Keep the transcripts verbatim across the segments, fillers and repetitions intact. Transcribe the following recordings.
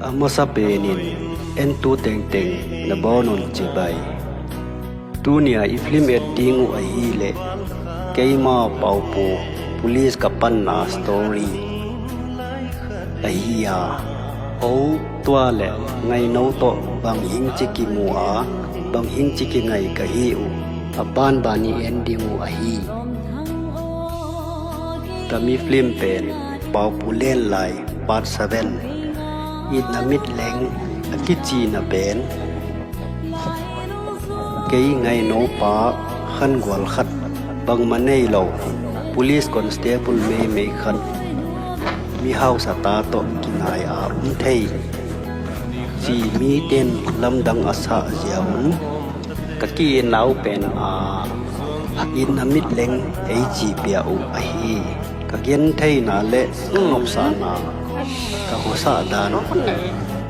A masa penin entu tengteng na bawn un cibai. Tunia i film et ding uh ahileh keima Pau Pu police ka panna story ahi a, o tua le ngaino tawh bang hing ci kimu a, bang hing ci kingai ka hi uh a banban i en ding uh ahi. Tami film pen Pau Pu Lenlai part seven, Itna Mitleng a kicina pen kei ngaino pa khangual khat, bangmah nei lo, police constable meimei khat, mi hausa ta tawh kinai a um thei ci miten lamdang a sah zia un ka ki-itna uh pen a, Itna Mitleng ei ci pia uh ahi. Ka gentheihna le ka nopsakna, ka khuasah dan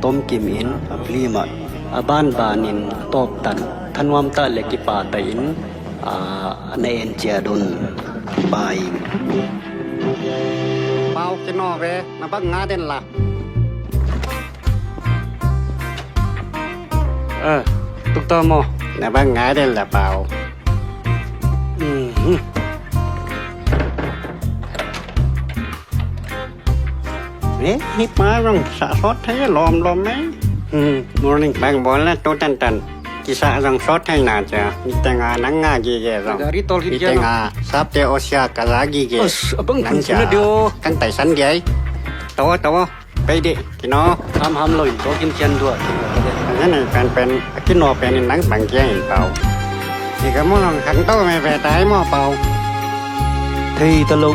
tomkim in a film ah a banbanin a tawptan thanuamtah le kipahtahin a na en ciat un. Pai. Pau, kino ve, na bang nga den la. Eh, tukta maw? Na bang nga den la Pau. Mhm. Eh, hih pa zong sah sawt thei lawmlawm eh. Hmm, morning. Bang bawl na tu tantan. Kisah zong sawt thei na cia. Niteng a nang nga gige zong. Gari tol khit cia. Niteng a sapte awsia ka za gige. As, abang nang cia. Kang taisan diai. Tawa, tawa. Pei dih, kino. Hamham lo in tawk in kian duah. Nang nei pen pen a kino pen in nang bang kia in Pau. I ka mu long khang to me pe tai maw Pau. Thei ta lo.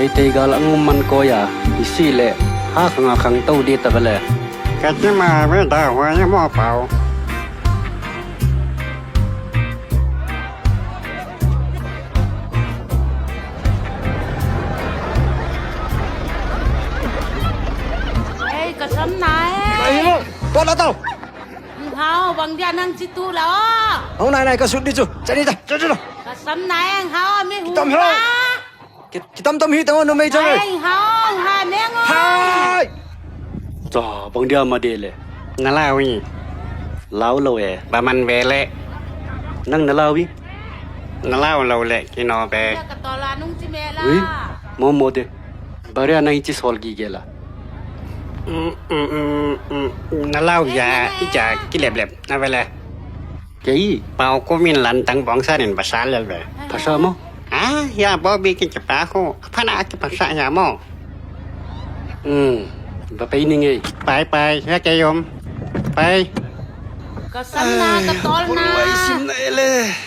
Meitei gal a ngum man koi a i si le ha khang a khang to di ta ve le. Ka ci ma ve ta huai maw Pau. Ei, ka sam na e. Ai, mo. Tua la tau. Hau, bang dia nang ci tu la o. Hau nai nai ka sut di cu. Cari ta, cari ta. Ka sam na e, hau, mi hu. Kitam hau. Ki-, kitamtam hi tang aw, numei cang ei. Hai, hau, ha meng aw. Hai. Ca, bang dia ma de le. Na lau hi. Lau lo e. Ba man ve le. Nang na lau hi. Na lau lo le, kino pe. Ka tawla nung ci me la. Ui, mo mo de. Baria nang i ci sawl gige la. Mm, mm, mm, mm, mm. Na lau ya, i ca kileplep. Na ve le. Kei. Pau kumin lantang bawngsa nin pasal lel ve. Pasal maw? Ah, ya, Bobby kin kipa ko. Apa na kipasa ya maw? Hmm. Ba pei ni ngei. Pai, pai, ya kei om. Pai. Ka samna ka tawlna.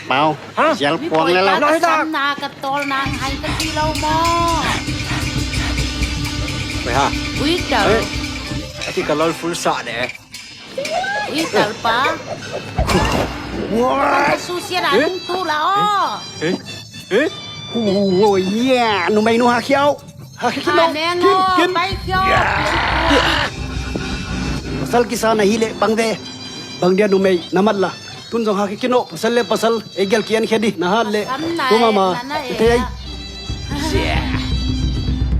Pau. Ha? Sial puang le la. Ka samna ka tawlna hai ka ti lo maw? Pai ha. Ui, tau. Eh. Ati ka lol full sa de. Hi talpa. Ka susia na nung tu la aw. Eh? Eh? Oh, yeah. Numei nu ha khiau. Ha khiau. Kin, kin. Pai khiau. Pasal kisa na hi le pang ve. Bang dia numei na mat la. Tun zong ha khiau. Pasal le pasal. Ei gel kian khia di. Na hat le. Tu mama. Te ai.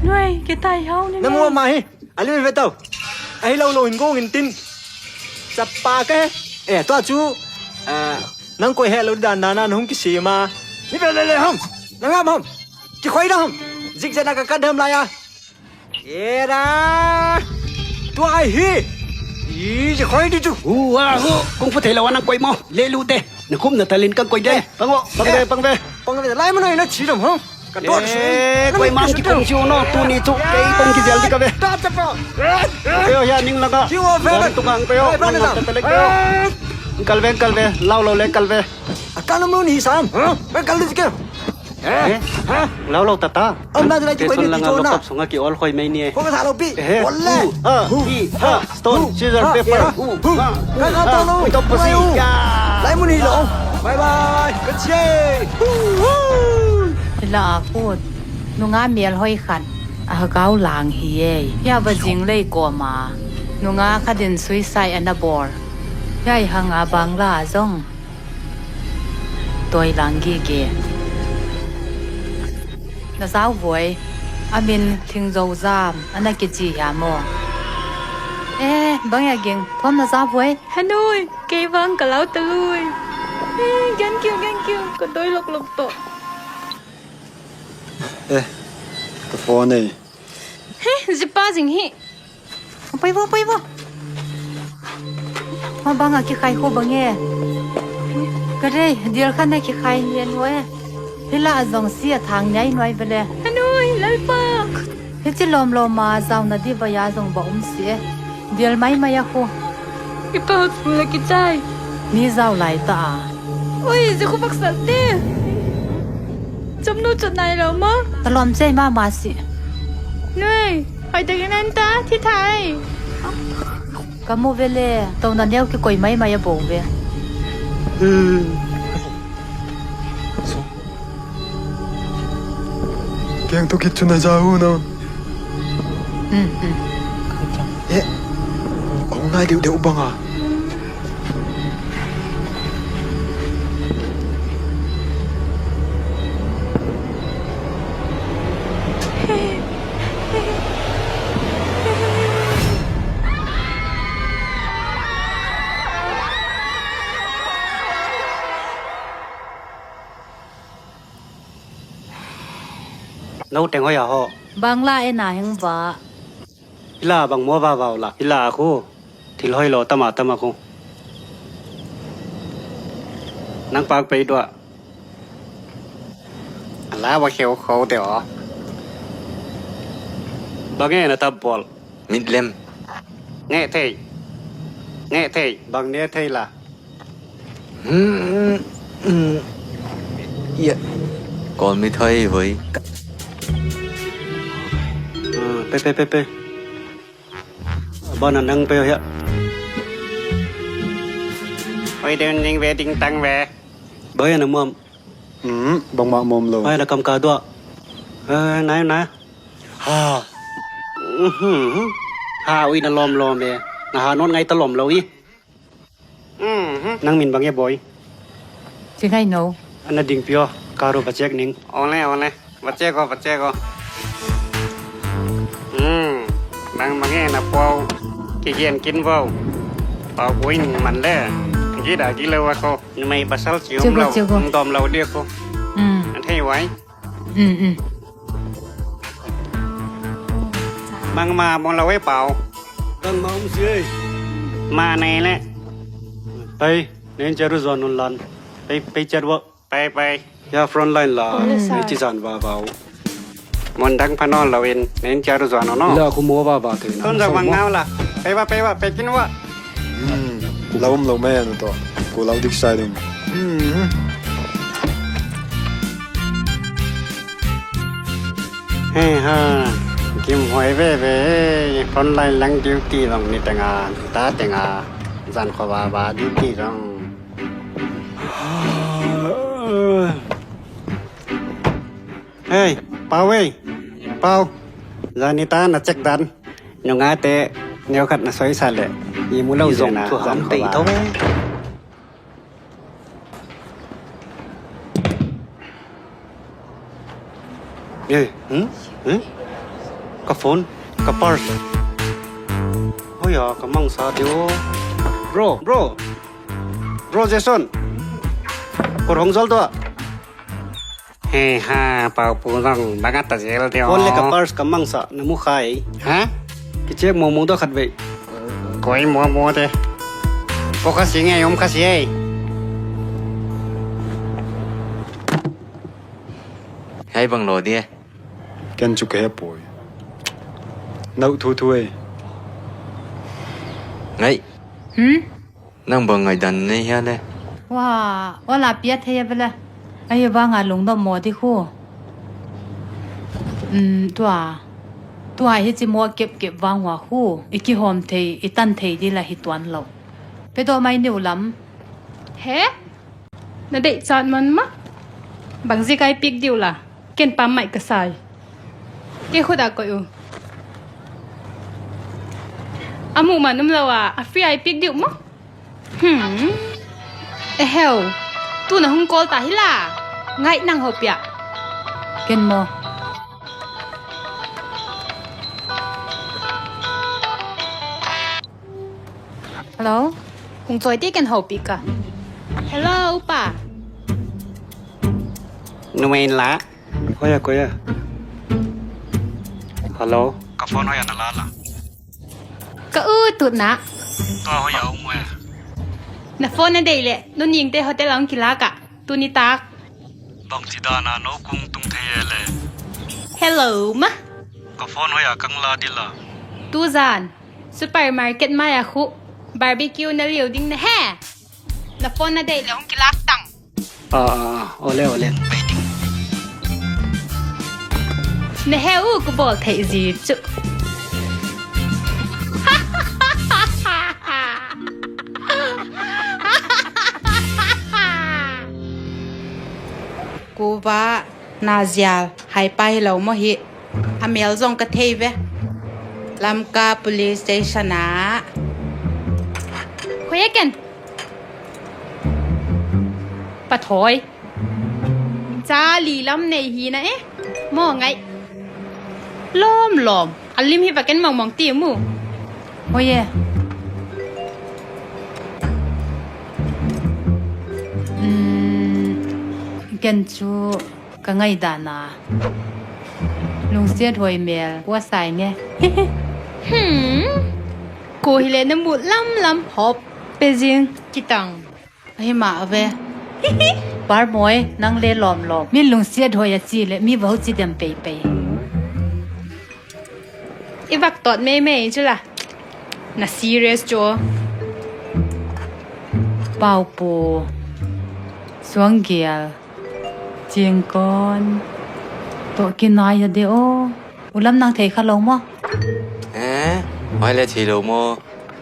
Nuai, ke tai hau ni. Na mu ma hi. A lim ve tau. A hi lo lo in gong in tin. Sapa ke. Eh, tua cu, ah, nang koi he lo dan dan na hung kisima. Ni ve le le ham. Nang am ham. Ki khoi da ham. Zik zena ka kad ham la ya. Era. Tua ai hi. I, ki khoi di tu. Hu, ah, hu. Kung fu thei lo nang koi mo. Le lu te. Na khum na talin kang koi dei. Pang ve, pang ve. Pang ve, lai manai na ci dam hong. Ka dot su. Koi mang ki pung ciu no, tu ni cu kei kong ki zel di ka ve. Koi ya ning laka. Ciu ve. Tuk ang koi yo. Kal ve, kal ve. Lau lo le kal ve. A kal lo ni sam. Kal di ke. Eh? Ha? Lau lo tata. Om na lai ki koi ni ti na. Lokap sunga ki ol khoi mai ni e. Ko ka sa lo pi. Eh. Ol le. Ha. Hi. Ha. Stone, scissors, paper. Ka ka to lo. Ui, top pasi. Lai mun hi lo. Bye bye. Ka che. La kut. Nunga mial hoi khat. A kau lang hi e. Ya va jing lei ko ma. Nunga khat in suicide ana bor. Ya i hang a bang la zong. Toi lang gige. Na zau vuai. A min Thingzozam a na kici hiam aw? Eh, bang a ging, thuam na zau vuai. Hanoi, kei vang ka lau ta lui. Eh, gen kiu, gen kiu, ka doi loklok tawh. Eh, ka phone ei. He, zipa zing hi. Pai vo, pai vo. Ma bang a kikhai khu bang e. Ka rei, dial khan na kikhai nian vo e. Hila a zong si a thang niai nuai vele. Hanoi, Lalpa. Hici lawm lawm a zau na di vai a zong ba um si e. Dial mai mai a khu. I pau thum la kichai. Ni zau lai ta a. Oi, zi khu baksak te. Chom nu chot nai lo ma. Ka lawm chei ma ma si. Nui, hoi te ginan ta, thi thai. Ka mu vele, to na neu ki koi mai mai a bo ve. Keng to kit chu na za hu na. Eh, ong nai deuh deuh bang a. No teng hoi a ho. Bang la e na heng va. Hila bang mo va vau la. Hila a khu. Thil hoi lo tama tama khu. Nang pak pei dua. A la va kheu khou te o. Bang e na tap bol. Mit lem. Nge thei. Nge thei. Bang ne thei la. Hmm, hmm. Ia. Kol mi thoi voi. Ah, pe, pe, pe, pe. Ba na nang pe hia. Oi, den ding ve, ding tang ve. Ba ya na muam. Hmm, bang ma muam lo. Ai, na kam ka dua. Eh, nai, nai. Ha. Mhm. Ha, ui na lom lom e. Na ha non ngai ta lom lo i. Nang min bang e boy? Ci ngai no. Ana ding pio, karo va check ning. Ole, ole. Va check o, va check o. Hmm. Nang bang e na pau. Ki gen kin vau. Pau kuin man le. Gi da gi lo wa ko. Numei pasal ci um lo. Check o, check o. Um dom lo dia ko. Hmm. An thei wai. Bang ma mong la wei pau. Bang ma um si ei. Ma nei le. Pai, nen charu zon nun lan. Pai, pai chat wa. Pai, pai. Ya front line la. Nei ci zan va vau. Mon dang phanon lo in nen charu zon no. La khu mo va va thei na. Ton zang wang ngau la. Pai wa, pai wa, pai kin wa. Hmm, lau um lo mai anu to. Ku lau dik sai ding. Hmm. He ha. Kim huai ve ve. Front line lang duty long ni tenga, ta tenga. Zan kho ba ba duty long. Hei, Pau ei. Pau. Zani ta na check dan. Nungate neu khat na soi sa le. I mu lo zong na thu zan ham tei tho. Ei, hmm? Hmm? Ka phone, ka purse. Oi ya, ka mangsa deu. Bro, bro. Bro Jason. Kor hong zol tua. He ha, Pau Pu zong bang a ta zel ding. Phone le ka purse ka mangsa na mu khai. Ha? Ki check mo mo do khat vei. Koi mo mo te. Ko kha si nge om kha si ei. Hai bang lo dia. Ken chu ka he poi. Nau thu thu ei. Ngai. Hmm? Nang bang ngai dan nei hia le? Wa, wala pia thei a bela. Ai bang a lungdam mo di khu. Um, tua. Tua hi ci mo kep kep vang wa khu. I kihom thei, i tan thei di la hi tuan lo. Pe do mai niu lam. He? Na dei chat man ma. Bang zik ai pik diu la. Ken pam mai ka sai. Ke khut a koi u. A mu man um lo a, a free ai pik diu ma. Hmm. E heu. Tu na hung kol ta hi la. Ngai nang ho pia. Ken mo. Hello? Kung cawi te ken hopih ka. Hello, upa. Numen la. Koi a, koi a. Hello? Ka phone hoi a na la la. Ka u tutna. Tua hoi a um we. Na phone na deih leh, nu ning te hotel a hong kilak ah. Tuni tak. Bang ci dan a no kung tung thei e le. Hello, ma. Ka phone hoi a kang la di la. Tuzan. Supermarket mai a khu. Barbecue na liu ding na he. Na phone na deih leh hong kilak tang. Ah, ah, ah. Ole, ole. Pai ding. Na he u ku bawl theih zi cu. Kuva na zial hai pa hi lo maw hi. A mel zong ka thei ve. Lamka police station ah. Khuai ken. Pathawi. Ca li lam nei hi na e. Maw ngaih. Lawm lawm. A lim hi va ken mawngmawng ti mu. Hoi e. Ken cu ka ngaihdan a lungsiat huai mel kua sai nge. Hmm. Ko hi le na mut lam lam hop pe zing kitang. Ahi mah ve. Par mawi, nang le lawmlawm. Mi lungsiat huai a ci le mi va ho ci dem peipei. I vak tawt meimei cu la. Na serious cu. Paupu. Suanggial. Cingkawn. Tawh kinai a de aw. Ulam nang thei kha lo maw? Eh, mai le thei lo maw?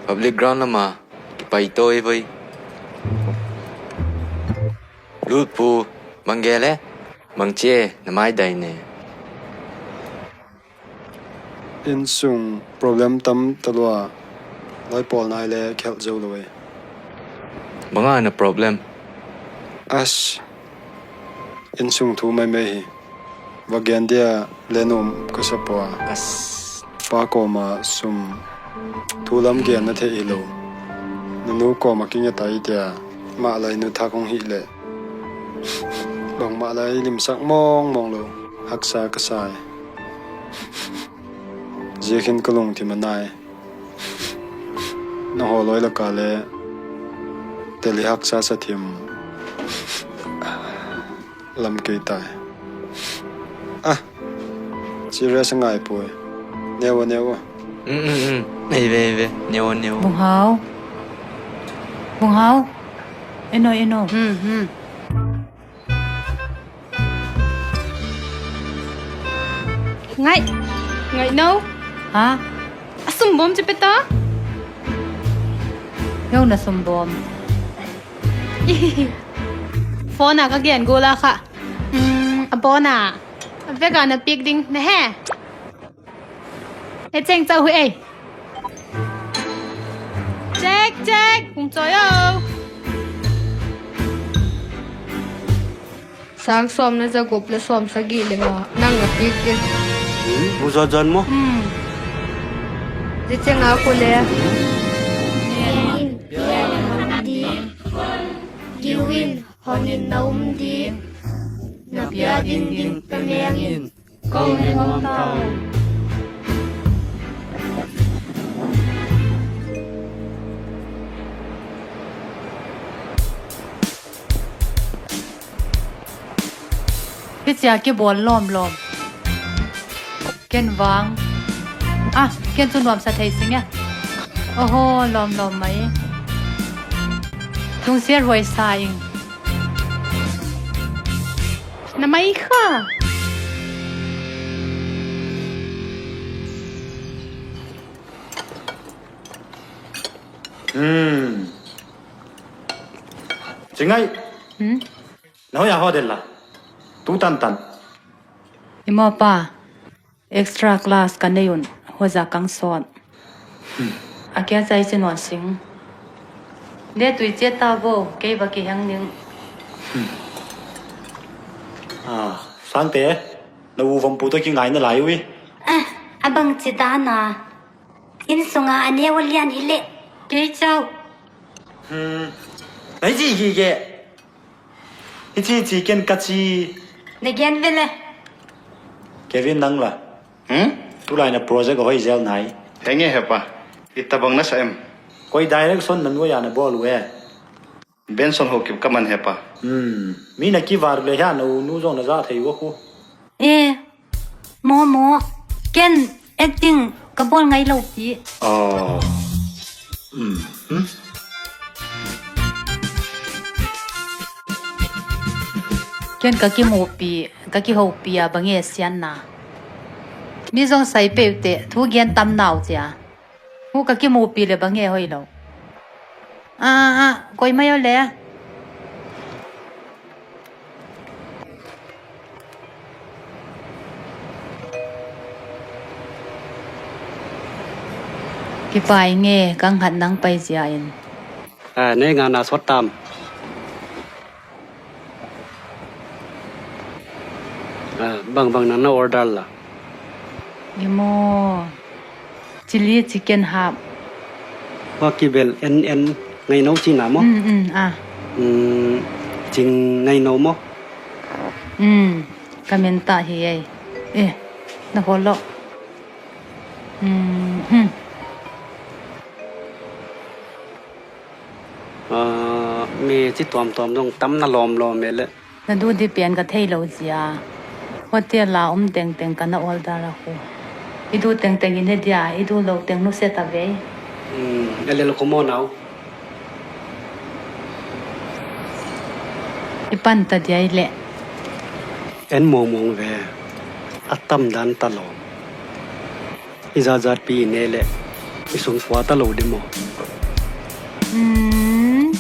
Public ground lama. Kipai tawi voi. Lutpu, bang gel e, bang ci e, na mai dai ne. Innsung problem tam ta lua, loi pawl nai le khelh zo lo e. Bang a na problem? As. Innsung thu maimai hi. Va gen dia le nuam ka sa pua. As. Pa kawma sum thu lam gen na theih hi lo. Na nu kawma kinga tai tia mah lai nu thak hong hih leh. Bang mah lai limsak mawngmawng lo. Haksa ka sai. Ziakhin ka lungthim a nai. Na haw lawi laka le teli haksa sa thim. Lam kei tai. Ah, serious a ngai pui. Neu a, neu a. Um, um, um. Ei ve, ei ve. Neu a, neu a. Bunghau. Bunghau. Eno, eno. Hmm, hmm. Ngaih. Ngaih no. Ha? A sumbawm ci peta. Yo na sumbawm. Phone a ka gen gula kha. Mm, a bawn a. A vek a na piak ding na he. E ceng cau hui ei. Cek, cek. Kung cawh yo. Sang sawm na za gup le sawm sagih le nga nang na piak ding. Mu zaw zon mu. Hmm. Zi ceng a ku le. Biain, biain, di. Giwin. Honin na um dih, na bia dingding pia mengin. Ko ne nuam ta uh. Hih cia kibawl lawmlawm. Ken vang. Ah, ken cu nuamsa thei sing e. Oho, lawmlawm mai. Lungsiat huai sa ing. Na mai kha. Hmm. Cingai. Hmm? Na hoih a haw den la. Tu tantan. I mawpa. Extra class ka nei un, huaza kang sawt. A kia cai ci nuan sing. Le tui ciat ta vo, kei va kiheng ning. Ah, Sangte, na u vompu tawh kingai na lai uh i. Ah, a bang ci dan a. Inn sunga a neu a lian hi leh. Kei cau. Hmm. Nai ci gige. Hici ci ken ka ci. Na gen ve le. Kevin nang la. Hmm? Tulai na project a hoi zel nai. Henge hepa. Itabang na sa em. Koi direction na nuai a na bawl uh e. Benson Haokip ka man hepa. Hmm. Mi na kivar le hia na u nu zong na za thei uh a khu. E. Maw, maw. Ken acting ka bawl ngai lo pi. Oh. Hmm. Hmm. Ken ka kimupi, ka kihopi a bang e sianna. Mi zong sai peuh te, thu gen tam nau cia. Hu ka kimupi le bang e hoi lo. A, a, koi mai o le. Kipai nge, kang hat nang pai zia in. A, nei nga na sot tam. A, bang bang nang na order la. Imo. Chili chicken half. Wa kibel en en ngai no cina mo. Mm, mm, a. Mm, cing ngai no mo. Mm, ka men ta hi ei. E, na holo. Mm, hmm. A, mi ci tuamtuam dong tam na lawmlawm e le. Na duh di pian ka thei lo zia. Hotel la om tengteng ka na order a khu. I duh tengteng in he dia, i duh lo teng nu se ta vei. Hmm, a lel khu maw nau. I pan ta dia i le. En mawngmawng ve. A tam dan ta lo. I zazat pi i ne le. I sung pua ta lo di maw. Hmm.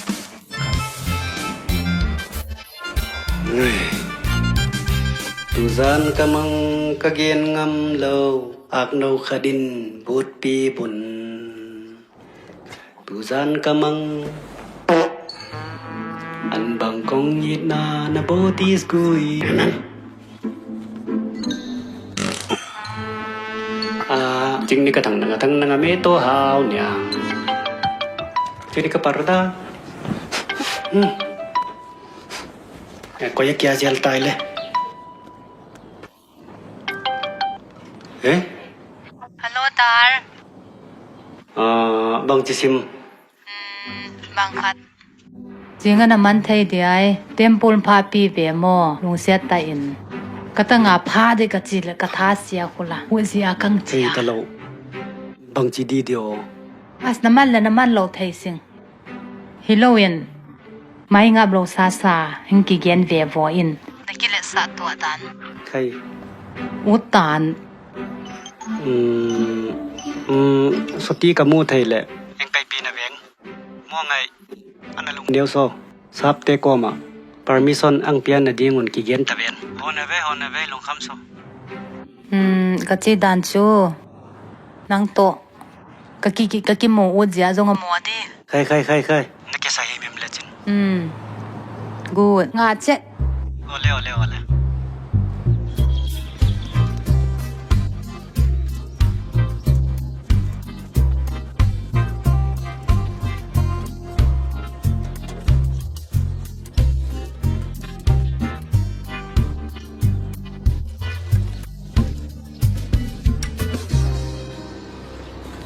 Tuzan ka mang ka gen ngam lo, ak no khatin butpi bun. Tuzan ka mang an bang kong itna na botis gui. A, cing ni ka thang nanga thang nanga me to hau niang. Cing ni ka parda. Hmm. Eh, ko ya kia zial tai le. Eh? Hello, Dar. Ah, bang ci sim. Hmm, bang khat. Zinga na man thei diai, temple pha pi ve maw, lungsiat ta in. Ka tanga pha de ka ci le ka tha sia khula. Hu zia kang cia. Thei ta lo. Bang ci di dio. As na man le na man lo thei sing. Hi lo in, mai ngap lo sasa, hing kigen ve vaw in. Na kiletsah tuah dan. Khai. Ut tan. Um, um, soti ka mu thei le. Heng kaipi na veng. Mua ngai. Ana lung neu so. Sapte koma. Permission ang pian na dingun kigen ta ven. Hon ave, hon ave, lungkham so. Um, ka ci dan cu. Nang tawh. Ka ki, ki, ka kimu ut zia zong a maw di. Khai, khai, khai, khai. Na kesa hi mim le cin. Hmm. Good. Nga cek. Ole, ole, ole.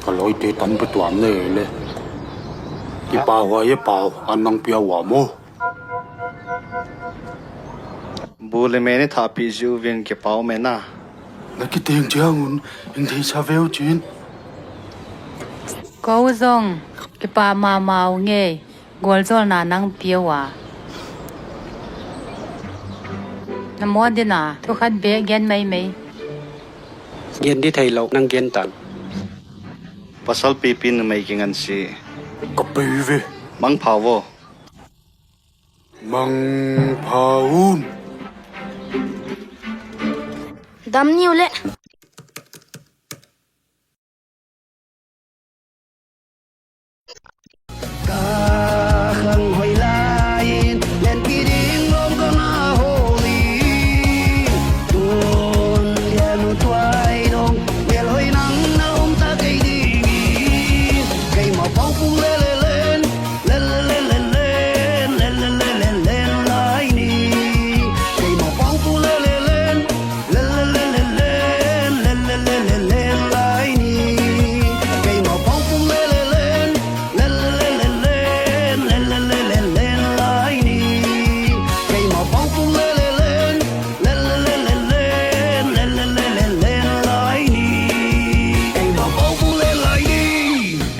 Ka lawite tam pe tuam le le. Kipa huai e pau an nang pia hua maw? Bu le me ni thahpih ziu vin kipa uh me na. Na kiteng ciangun in theisa veu cin. Ko zong kipa mama uh ngei. Gualzawlna nang pia uh a. Na mawt dina thukhat bek gen meimei. Gen di thei lo nang gen tan. Pasal pipi numei kingan si. Ka pei ve. Mang pha vo. Mang pha un. Dam niu le. Ka khang hoih lai-in lenpi ding lawm ka ngah hawl hi. Tun lian uh tuai dong melhoih nang na om ta kei ding hi. Keimah paukung lelelen, lelelen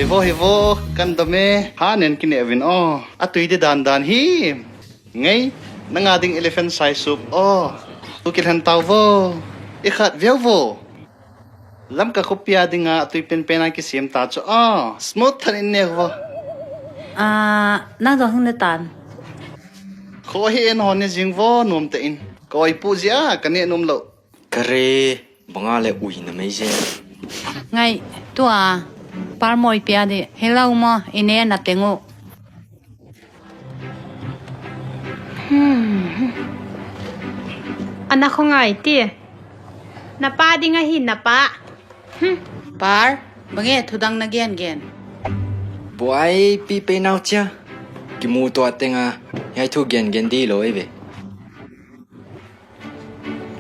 Vo hi vo, kan dam e. Ha nen kineh vin aw. A tui di dandan hi. Ngei, nanga ding elephant size soup aw. Tu kilhen tau vo. I khat viau vo. Lamka khuapia dinga a tui penpen a kisim ta cu aw. Smooth than in nek vo. Ah, nang zong hing na tan. Khaw hi en hawn ni zing vo nuam tein. Ka oi puh zia ka neh nuam lo. Ka re banga le ui na mei zen. Ngai, tua par mawi pia di. Hello mo, i ne na teng uh. Hmm. A na kho ngai ti. Na pa ding ahi na pa. Hmm. Par, bange thudang na gen gen. Buai pi pei nau cia. Kimu tua tenga hiai thu gen gen di lo ei ve.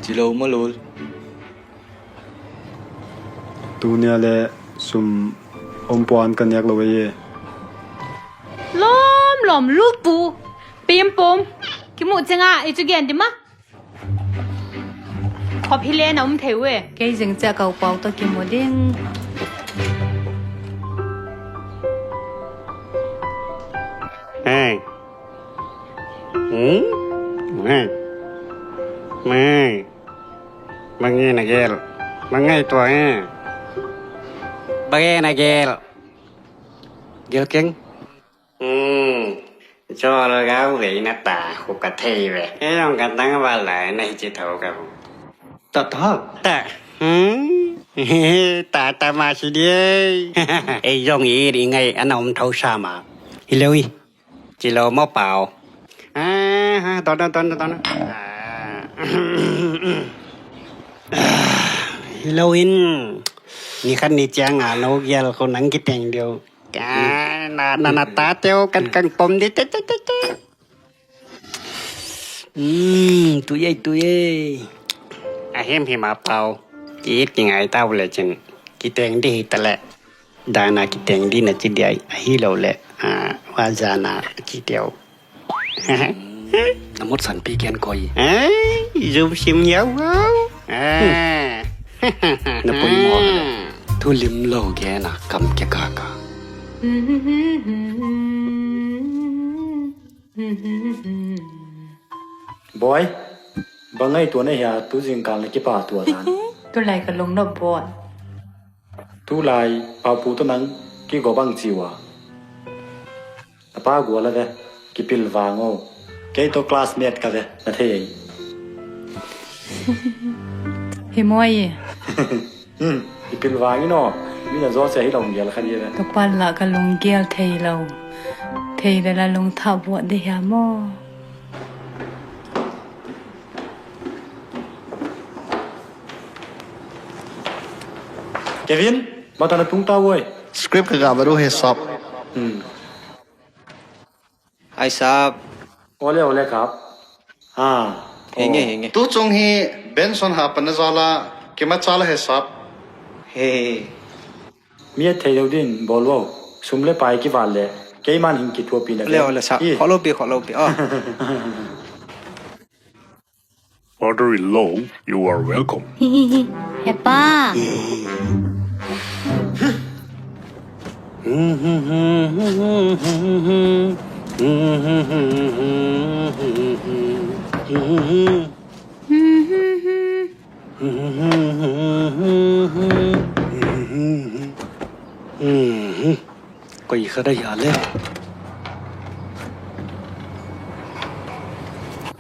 Ci lo maw lul. Tunia le sum om puan ka nek lo ei e. Lawm lawm lulpu. Pimpum. Kimuh cianga i cu gen di ma. Khop hi le na um thei uh e. Kei zing ciah ka upau tawh kimu ding. Hey. Hmm? Hey. Hey. Bang e na gel. Bang e tua e. Bang e na gel. Gel keng. Hmm. Col gau vei na ta hu ka thei ve. E yong ka tang va lai na hi ci thau ka hu. Ta ta. Ta. Hmm. Ta ta ma si di. E yong i ri ngai ana um thau sa ma. Hi leu i. Ci lo maw pau. Ah, ha, ton, ton, ton, ton. Ah. Hi lo in. Ni khat ni ciang a no gial ko nang kiteng diu. Ka, na, na, na ta teu kan kang pom di, te, te, te, te. Hmm, tu ye, tu ye. A him him a pau. Ki it ki ngai tau le cin. Kiteng di hi ta le. Dana kiteng di na ci diai. A hi lo le. A, wa zana ci teu. Na mot san pi kian koi. Ai, zum sim yau hau. Ah. Na poi mo le. Thu lim lo ke na kam ke ka ka. Boy, bangai tua na hia tu zingkal na kipa tua dan. Tulai ka lung no boy. Tulai, paupu tu nang, kigo bang ciwa. Na pa gual a ve, kipil vang o. Kei tawh classmate ka ve, na thei ei. Hi mawi. Hmm, kipil vang in aw. Mi na zaw sia hi lo ngial kha ni ve. Ka pal lah ka lung gial thei lo. Thei ve la lung thah buat de hia maw? Kevin, mata na tung ta uai. Script ka ga baru he sap. Hmm. Ai sap. Ole, ole kap. Ah. Henge, oh, henge. Tu cung hi Benson ha pan na zala kima chala he sap. He. Mi a thei deuh din bawl lo. Sum le pai kival le. Keiman hing kithuapi na. Ole, ole sap. Kholo pi, kholo pi. Oh. Father-in-law, you are welcome. He pa. Koi kha da hia le.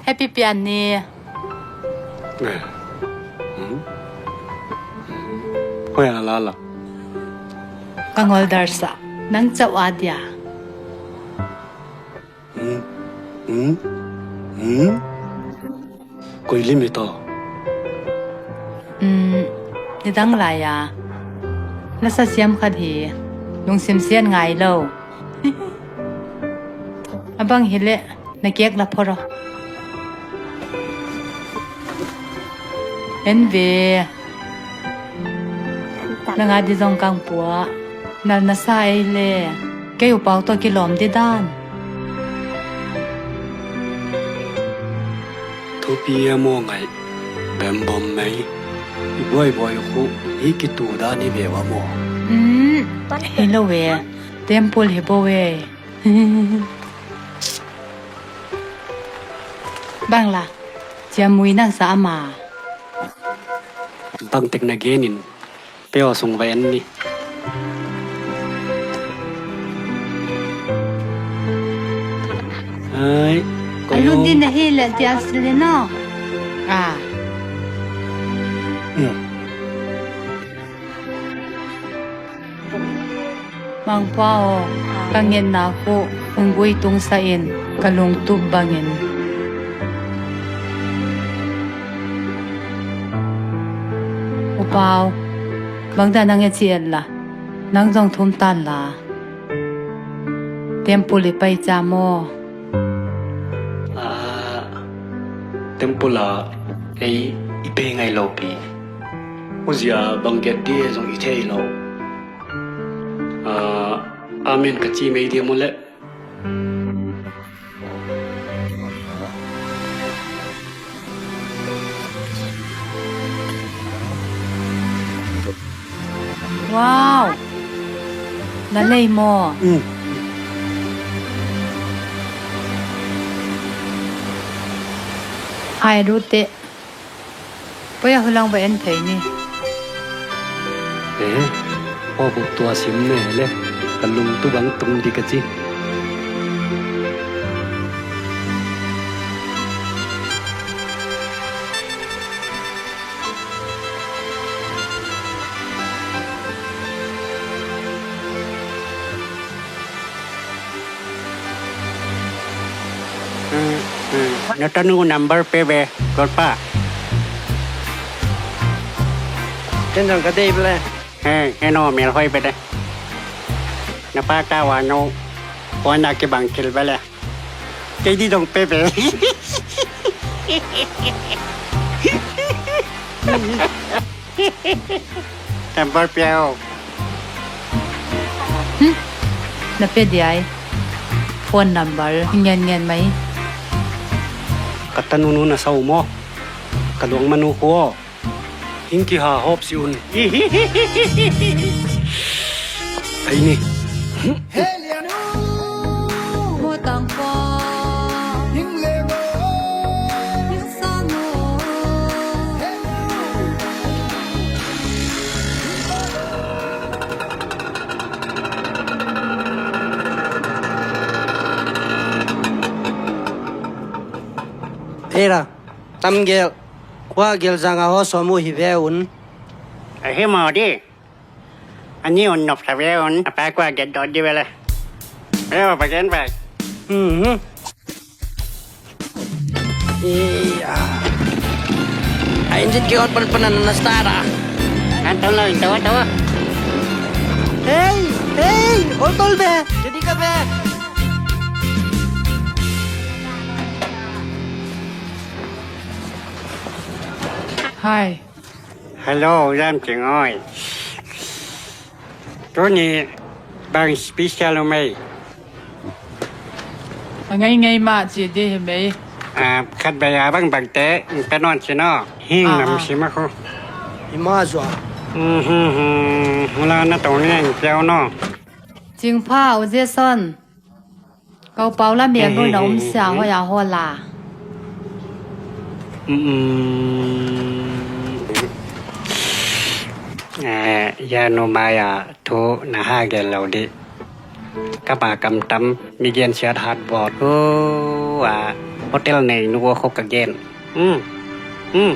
Happy pian ni. Hoi a la la. Ka ngol dar sa. Nang chau a dia. Koi limit aw? Nidang lai-a lasa siam khat hi. Lungsim sian ngai lo. A bang hileh na kiak la phor aw. En ve. Nanga di zong kang pua. Nal na sa ei le. Kei upau tawh kilawm di dan. Thupi e maw ngaih. Bembom mei. I buaibuai khu hi kitu dan i ve ua maw? Hi lo ve. Temple hi bo e. Bang la, ciamui nang sa ama. Bang tek na genin, peo sung va en ni. Ai, a lung din na hi le tiang sili no. Ah. Hmm. Mangpa aw, ka ngetna khuh hunggui tungsa in ka lungtup bangin. Upau, bangda nang e ci et la, nang zong thum tan la. Temple i pai ca maw? Ah, temple ah ei i pe ngai lo pi. Huzia bang get di e zong i thei lo. Ah, amen ka ci mei dia mu le. Wow! Na lei maw? Mm. Hai rute. Poi a hulang va en thei ni. Eh, aw buk tua sim ne le, ka lungtup bang tung di ka ci. Na tanu number pe ve, golpa. Ken zong ka dei bele. He, he no, mel hoi pe de. Na pa ta wa no, pon na ki bang kil bele. Kei di dong pe ve. Number pia o. Hmm? Na pe diai. Phone number. Ngen ngen mai. Ka tanu nu na sau mo. Ka luang manu ko. Hing kiha hop si un. Ai ni. Ei la, tam gel. Kua gel zanga ho som uh hi ve un. A hi maw di. A ni un nop sa ve un. A pa kua gel dot di ve le. Ve va pa gen vai. Mhm. Iya. A injin ki on pan pan na start a. An tol lo in tol tol. Hey, hey, ol tol be. Jadi ka be. Hi. Hello, Zam Cing oi. Tuni bang special um ei. A ngai ngai mah ci di hi mei. A khat bei a bang bang te pe non ci no. Hing nam si ma khu. Hi ma zua. Hula na tong ni ang piau no. Cing pha u Jason. Kau pau la mian roi na um sia hoi a hola. Ya nu mai a thu na ha gel lo di. Ka pa kam tam mi gen siat hat bot. Hu a hotel nei nu ko khok ka gen. Um, um.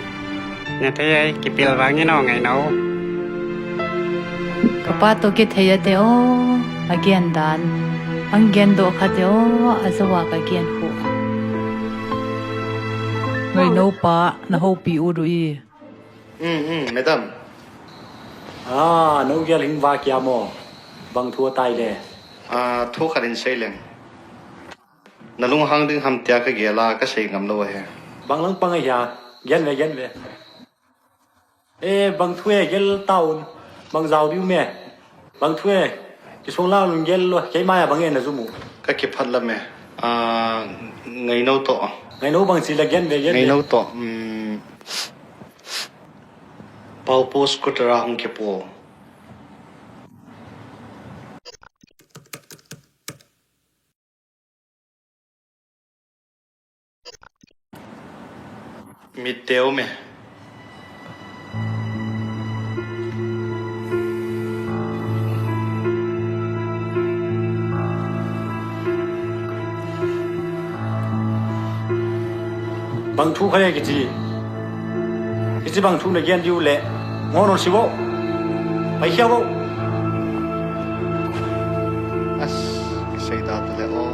Na thei ai kipil vang i no ngai no. Ka pa to kithei a te aw, a gen dan. Ang gen do kha te aw, a zo a ka gen hu. Ngai no pa, na hopi u du i. Um, um, madam. Ah, no gel hing va kia mo. Bang thu a tai le. Ah, thu khat in sei leng. Na lunghang ding ham tia ka gel a ka sei ngam lo a he. Bang langpang a hia, gen ve, gen ve. E, bang thu e gel ta un, bang zau diu me. Bang thu e, kisung la un gel lo, kei mai a bang e na zum uh. Ka kiphat la me. Ah, ngai no to. Ngai no bang ci la gen ve, gen ve. Ngai no to. Um, Pau po scooter a hong kipo. Mitte om e. Bang thu kha e kici? Kici bang thu na gen diu le ngawn on si vo. Pai khia vo. As, kisei ta ta le o.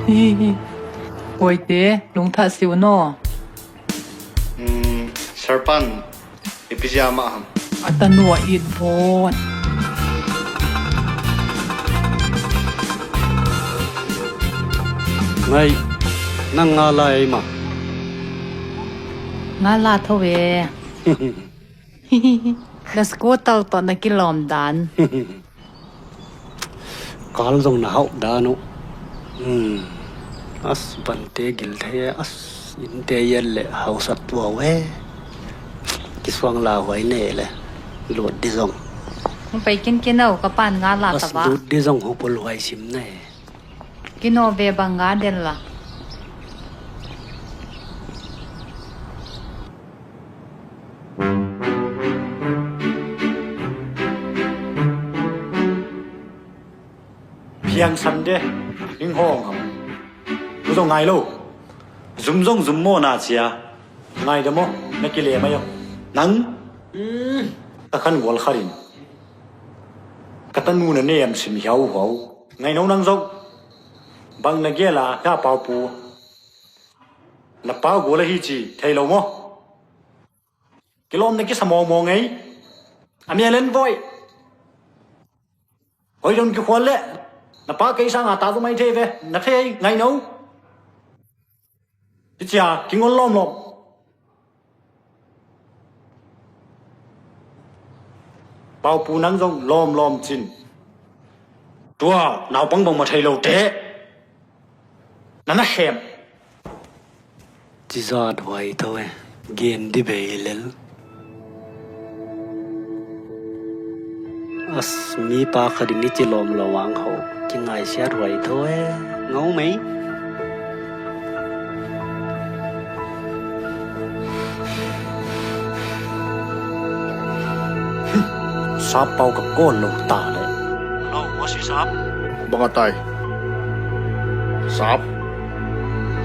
Hi, hi. Huaite, lungthah si un aw. Sarpan, i pizia mah ham? A tanu a it vawt. Ngai, nang nga la ei mah? Nga la tho e. Na scooter tawh na kilawm dan. Kal zong na hauh dan uh. As, vante gil thei e, as, innte yet le hausat tua uh e. Kisuang lauhuai ne le lut di zong. Hong pai kinkin au, ka pan nga la ta va. As, lut di zong hupul huai sim ne. Kino ve bang nga den la. Phiang san de, ning hawng ham? Ku zong ngai lo. Zum zong zum maw na cia. Ngai de maw, na kile mai aw. Nang, ka khan gual kharin ka tanu na nem sim hiauhuau. Ngai no nang zong. Bang na gel a, ka pau pu. Na pa gual ahi ci, thei lo maw? Kilawm na kisa mawngmawng ei. A mia len voi. Hoi don kikhual le. Na pa kei sanga ta zo mai thei ve. Na thei ngai no. Hi cia, kingol lawmlawm. Pau pu nang zong lawmlawm cin. Tua, naupang bang ma thei lo te. Na na khem. Ci zat huai tho e, gen di bei lel. As, mi pa khat in i ci lawm lo ang ho, ci ngaisiat huai tho e, ngau mei. Sap pau ka kawl lo ta le. Lo, Mosi sap. Bang a tai. Sap.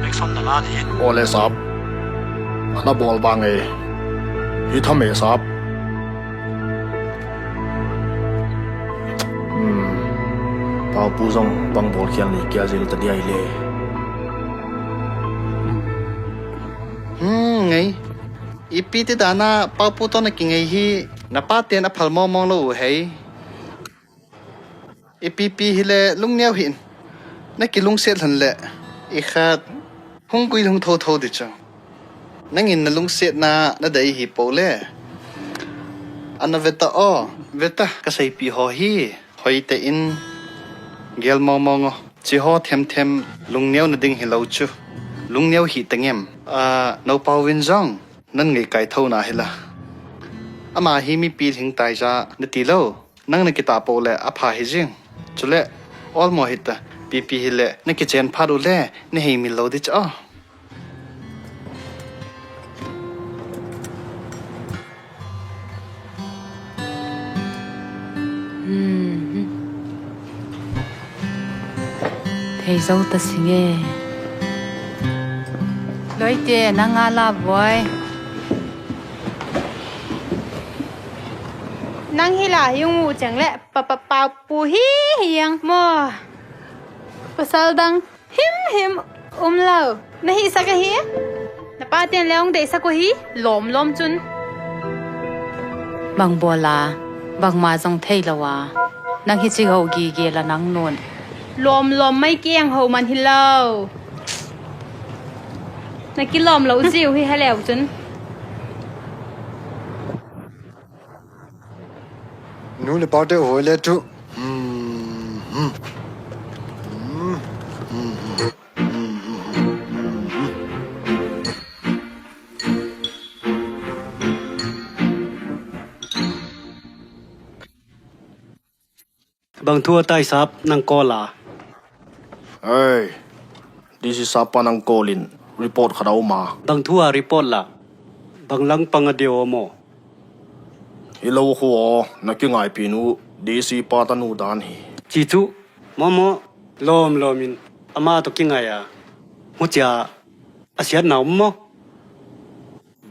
Lek som na la di. Aw le sap. A na bawl bang e. Hi tham e sap. Hmm. Pau pu zong bang bawl khial ni kia zil ta diai le. Hmm, ngei. I pi ti dana pau pu tawh na kingei hi. Na pa ten a phal mawngmawng lo uh hei. I pipi hileh lungneu hi in. Na kilungsiat hlan leh i khat hong gui hong thotho dih cang. Nangin na lungsiatna na dai hi poh le. A na veta aw, veta ka seipih haw hi. Hoite in gel mawngmawng aw. Ci haw themthem lungneu nading hi lo cu. Lungneu hi tengem. Ah, no Pau in zong nan ngei kai tho na hi la. Ama hi mipi hing tai za na ti lo. Nang na kitah poh le a pha hi zing. Cule, awlmawh hi ta, pipi hi le, na kicen phat uh le, na hei mil lo di ca aw. Hmm. Thei zo ta sing e. Loite, nang a la buai. Nang hi la hi ung uh ceng le, pa, pa, pau pu hi hi ang maw. Pasal dang him him um lo. Na hihsak ahi. Na pa tian le ong deihsak uh hi. Lawm lawm cun. Bang bawl a, bangma zong thei lo a. Nang hi ci ho gige la nang nun. Lawm lawm mai kiang ho man hi lo. Na kilawm lo ziu hi ha leu cun. Nu le pate huai le tu. Bang thu a tai sap nang kawl a. Hei. D C sapa nang call in report khat a om a. Bang thu a report la? Bang langpang a deuh maw? Hi lo khu aw, na kingaipih nu D C pa tanu dan hi. Ci cu, mawmaw, lawmlawm in amah tawh kingai a, hucia a siatna om maw?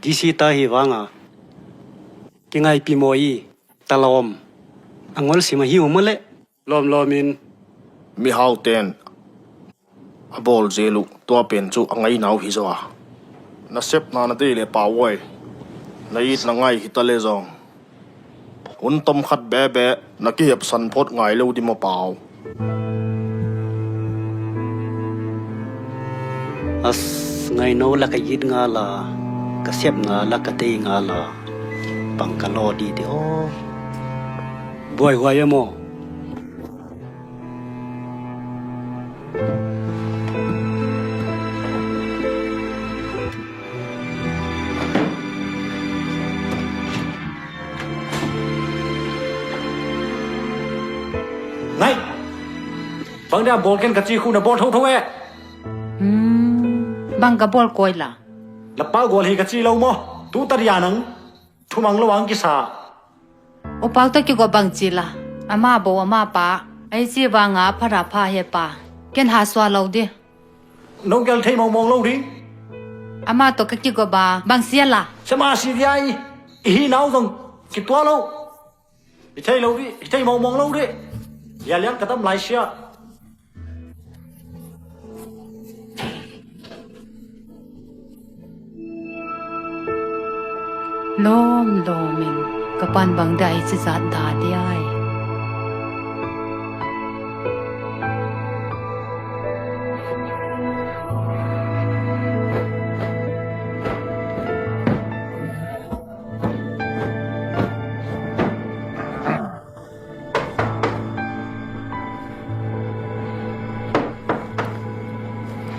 D C ta hi vanga kingaipih maw i, talawm a ngolsim ahi uh maw leh? Lawmlawm in. Mihau ten a bawl zel uh tua pen cu a ngaina uh hi zaw a. Na sepna na dei le pau uai, na it na ngai hi ta le zong, hun tom khat bebe na kihepsan phot ngai lo di maw pau? As, ngaino la ka it ngal a, ka sepna la ka dei ngal a, bang ka law dih di aw. Buaihuai e maw? Ngai! Bang dia bawl ken ka ci khu na bawl thotho e. Hmm, bang ka bawl kawi la? Na pa gual hi ka ci lo maw? Tu ta dia nang thumang lo ang kisa. U Pau tawh kigawp bang ci la, ama bo ama pa, ei ci vanga phara pha he pa, ken ha sua lo di. No gel thei mawngmawng lo ding. Ama tawh ka kigawp a bang sia la? Sema si dia i, i hi nau zong kitua lo. I thei lo di, i thei mawngmawng lo di. Lialian ka dam lai sia. Lawmlawm in ka pan bang dah i cizat dah diai.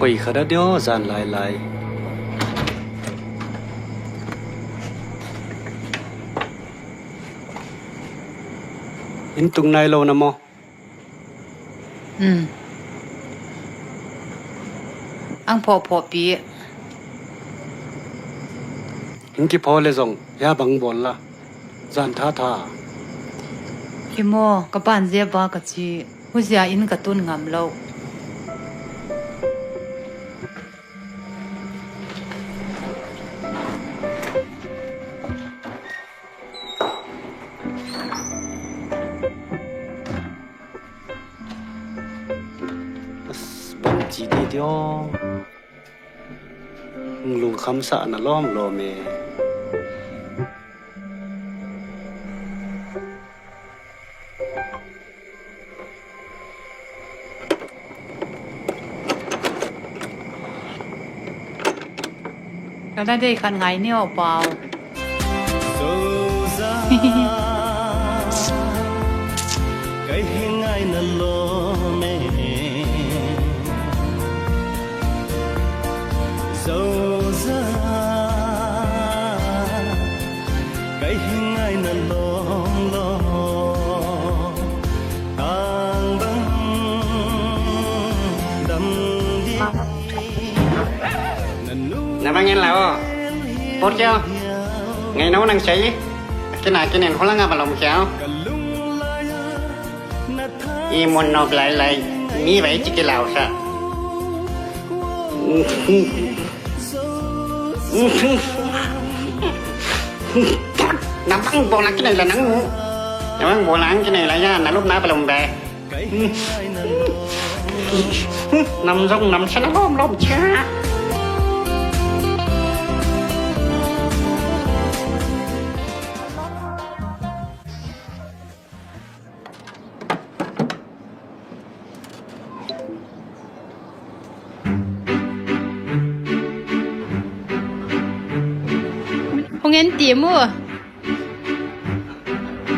Koi khat a dio zan lailai. In tung nai lo na maw? Um. Ang phawhphawh pi. Hing kiphaw le zong hia bang bawl la? Zan thatha. Hi maw, ka pan zia ba ka ci. Huzia in ka tun ngam lo. As, bang ci di dio. Lungkham sa na lawmlawm e. Ka na dei khan ngai ni aw pau. Zoza, kei hi ngai na lawm e. Zoza, kei hi ngai na lawm lawm. Tang bang dam di. Na bang en la aw. Pawt kei aw. Ngai no nang sei. Kina kinen hola nga balom kei aw. I mun nok lai lai. Mi bai ciki lau sa. Na bang bola kinai la nang. Na bang bola kinai la ya, na lum na balom be. Nam zong nam sa na lom lom cha. Hong en ti mu.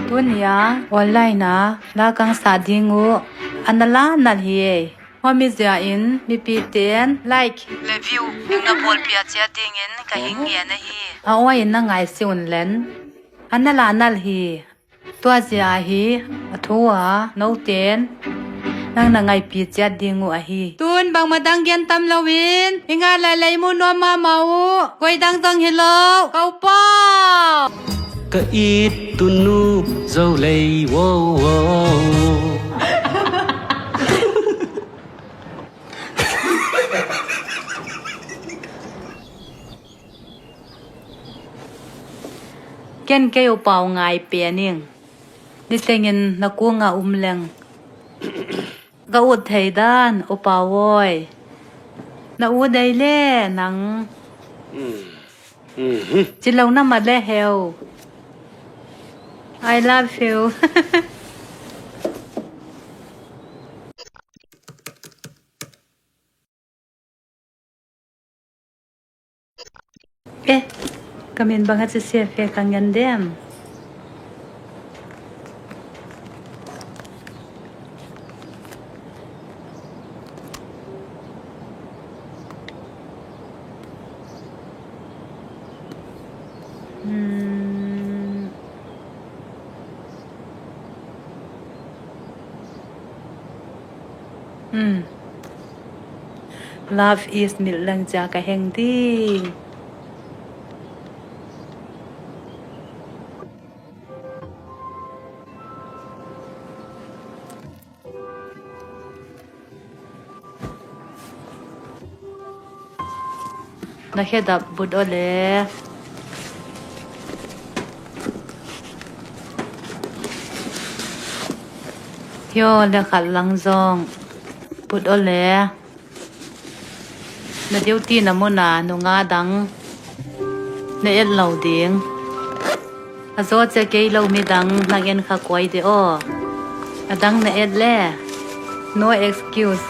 Tunia online a la kang sa ding uh a na la nal hi ei. Hua mi zia in mipi ten like le view nang na bawlpia cia dingin ka hing ngian ahi. A ua in na ngai si un len. A na la nal hi. Tua zia hi a thu a noten Nang na ngaihpi ciat ding uh ahi. Tun bangmah dang gen tam loin i ngah lai lei mu nuam mahmah uh. Koi dang zong hi lo. Ka upa. Ka it tunu zo lei, wow, wow. Ken kei upa uh ngai pen ing. Nitengin na kungah um leng ka ut thei dan, upa uh awi. Na ut dei le nang. Ci lo na ma le heu. I love you. Eh, ka min bang a ci sia fe ka ngen dem. Hmm. Hmm. Love is milh leng cia ka heng ding. Na khedap but aw le. Hio le khat lang zong but aw le. Na duty na muna nungak dang na et lo ding. A zaw cia kei lo midang nang en kha kuai de aw. A dang na et le. No excuse.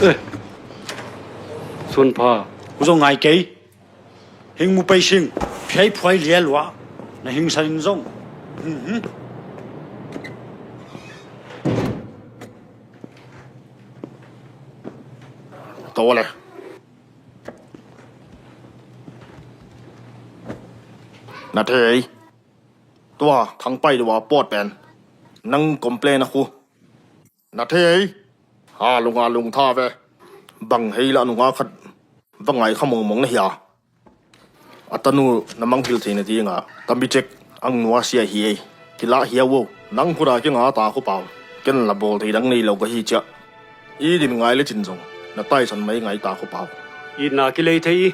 Eh, Sunpha. Ku zong ngai kei. Hing mu pei sing, phiai phuai lia lua, na hing san in zong. Mhm. Tole. Na thei. Tua, thangpai dua pot pen. Nang complain a khu. Na thei. Ha lunga lung tha ve. Bang hei la nunga khat. Bang ngai kha mongmong na hia. A tanu na mangpil theina dinga tami cek ang nua sia hi ei. Kilah hia wo. Nang khura kinga ta khu pau. Ken la bawl thei dang nei lo ka hi cia. I din ngai le cin zong na taisan mai ngai ta khu pau. Itna kilei thei i.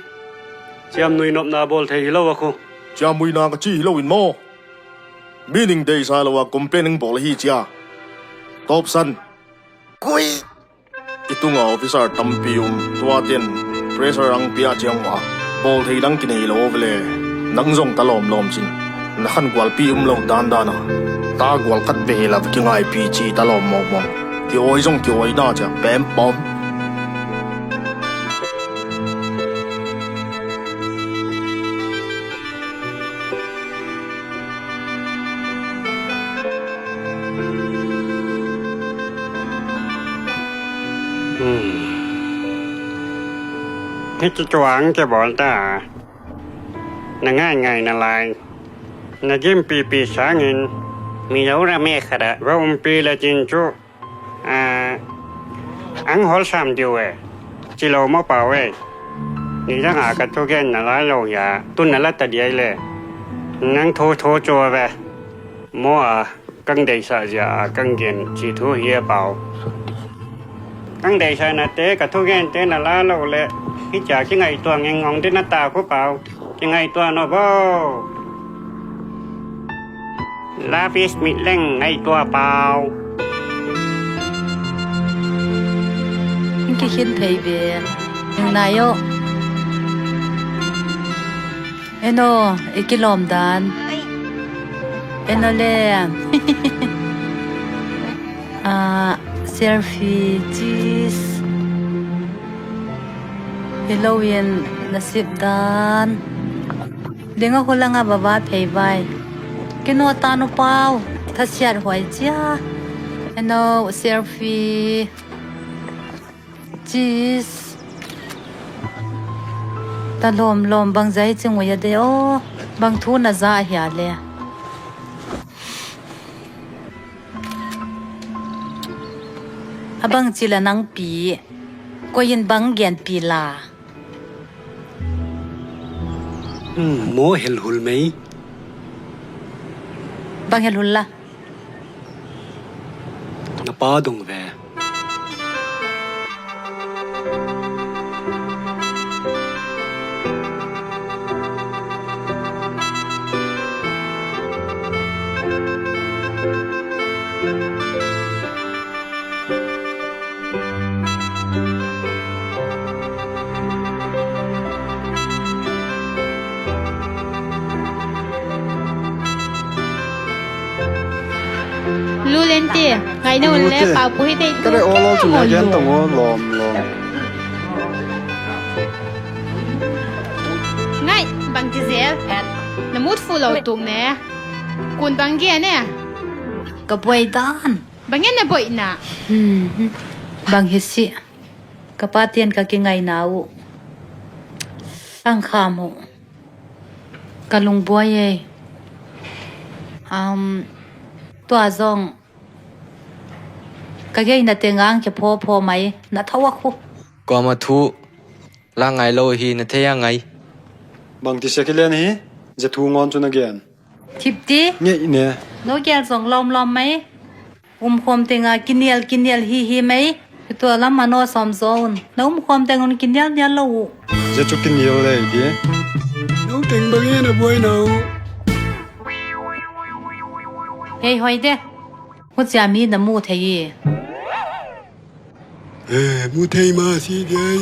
Ciamnui nopna bawl thei hi lo a khu. Ciamnuina ka ci hi lo in maw. Mi ning deisa lo a complain ing bawl hi cia. Tawpsan. Kui. I tunga officer tampi um, tuaten pressure ang pia ciang ua, bawl thei dang kinei lo vele. Nang zong ta lawmlawm cin. Na khan gualpi um lo dandan a, ta gual khat ve la kingaipih ci ta lawm mawkmawk. Kiawi zong kiawi na ciang pempawm. Hmm. Hih ci cuang ke bawl ta. Na ngaingai na lai. Na gimpipi sangin mizo ra me khada va umpi la cin cu. A, ang hol sam diu e. Ci lo maw pau e. Ni dang a ka thugen na lai lo hia. Tun na la ta diai le. Nang thu thu cua ve. Maw a, kang deisa zia a kang gen ci thu hi e pau. Kang deisa na te ka thugen te na la lo le. Hi cia ki ngai tuang eng ong de na ta khu pau. Ki ngai tuang no bo. Lapis mit leng ngai tua pau. Hing kikhin thei ve. Hing nai o. Eno, i kilawm dan. Eno le. Ah, selfie, cheese. Hi lo in na sip dan. Ding a hulanga baba phei vai. Kino ta nu pau. Thasiat huai cia. No, selfie. Cheese. Ta lawm lawm bang zai cing ui a de aw. Bang thu na za a hia le. A bang ci la nang pi. Koi in bang gen pi la. Hmm, maw helhul mei. Bang helhul la. Na pa dong ve. Lu Lente, ngai na un le pau pu hi te. Ka re aw lo cu na gen tong aw lawm lawm. Ngai, bang ci zel. Na mut fu lo tung ne. Kun bang gen ne. Ka buai dan. Bang ngen na boihna. Hmm. Bang hi si. Ka pa tian ka kingaina uh. Ang kham uh. Ka lungbuai ei. Um, tua zong. Ka geina te ngang ke pho pho mai. Na thau a khu. Kuama thu. La ngai lo hi na thei a ngai. Bang ti sia kilen hi. Ze thu ngon cu na gen. Thip ti. Ngeih ne. No gel zong lawm lawm mai. Um khawm tenga kinial kinial hi hi mai. Tua lam a no sawm zaw un. Na um khawm teng un kinial nial lo uh. Ze cu kinial lei ti. No teng bang e na buai na uh. Hei hoi de. Hucia mi na mu thei i. Eh, mu thei ma si diai.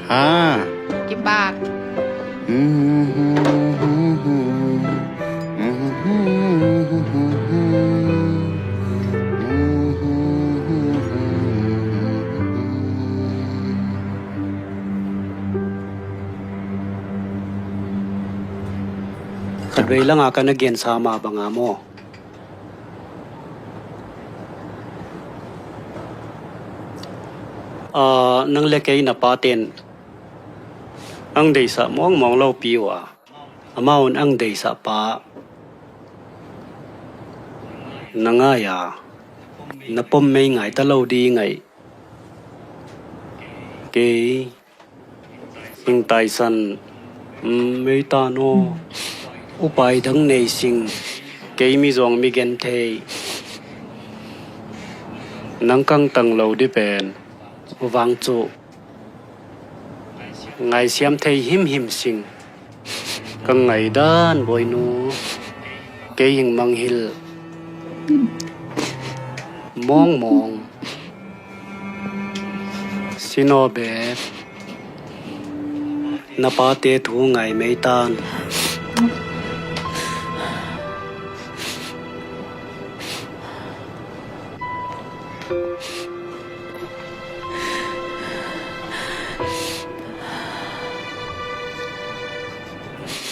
Ha. Kibak. Khatvei langa ka na gensa mah banga maw? Ah, nang le kei na paten ang deisah mawngmawng lopi uh a, amau in ang deisah pa na ngai a, na pom mei ngai ta lo ding aih. Kei hing taisan, mm, mei ta naw. Upai dang nei sing. Kei mi zawng mi gen thei. Nang kang tang lo di pen vang cu ngaisiam thei himhim sing. Ka ngaidan bawinu kei hing manghilh mawngmawng. Sinaw bek na pate thu ngai meitan.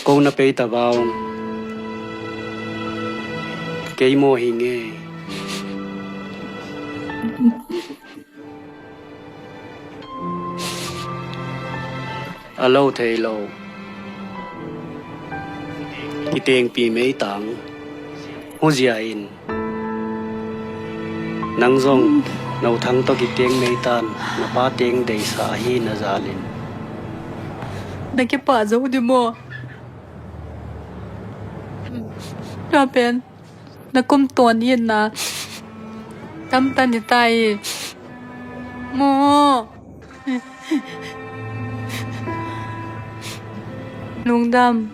Ko na pei ta vau. Kei maw hi nge? A lo thei lo kitengpi meitang huzia in nang zong no thang tawh kiteng meitan na pa teng deisa ahi na zalin. Na kipah zo di maw? Tua pen na kum tuan itna tamtan i ta i maw? Lungdam.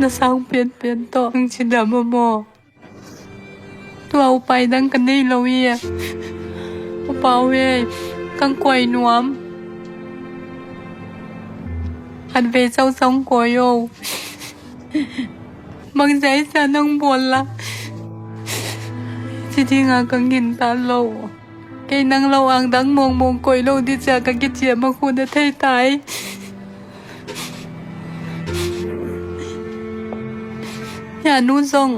Na sang pianpian tawh ang cidam a maw? Tua upai dang ka nei lo i a. Upa uhe kang kuai nuam. At vei sau sau koi o. Bangzia i sa nang bawl la ci dinga ka ngin ta lo. Kei nang lo ang dang mawngmawng koi lo di cia ka kiciam a khun a thei tai. Hia nu zong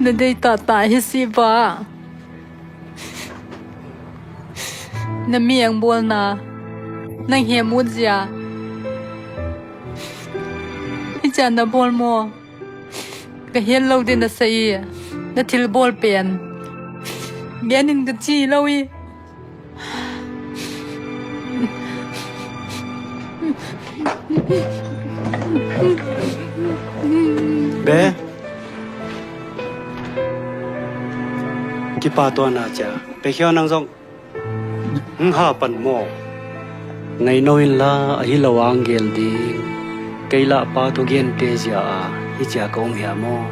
na dei tahtah hi si va. Na mi ang bawlna, nang hiam ut zia. Hi cia na bawl maw? Ka hian lo din a sa i, na thil bawl pen gen in ka ci lo i. Be. Kipa tua na cia. Pe khio nang zong. Hng ha pan maw? Ngai no in la a hi lo ang gel ding. Kei lah pa thu gen te zia a hi cia ka um hia maw?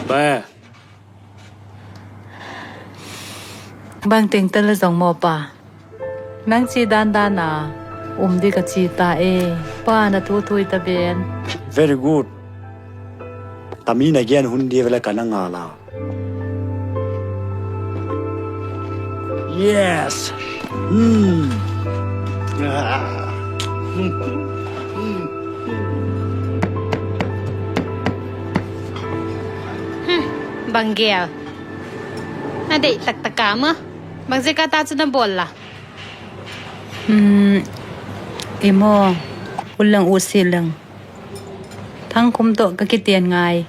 Ba. Bang teng ta la zong maw pa? Nang ci dandan a um di ka ci ta e. Pa na thu thui ta ben. Very good. Tami na gen hun di vele ka na nga la. Yes. Hmm. Ah. Hmm. Bang gel. Na deih taktak a maw? Bang zia ka ta cu na bawl la? Hmm, i maw, u leng u si leng. Thangkhum tawh ka kitian ngai.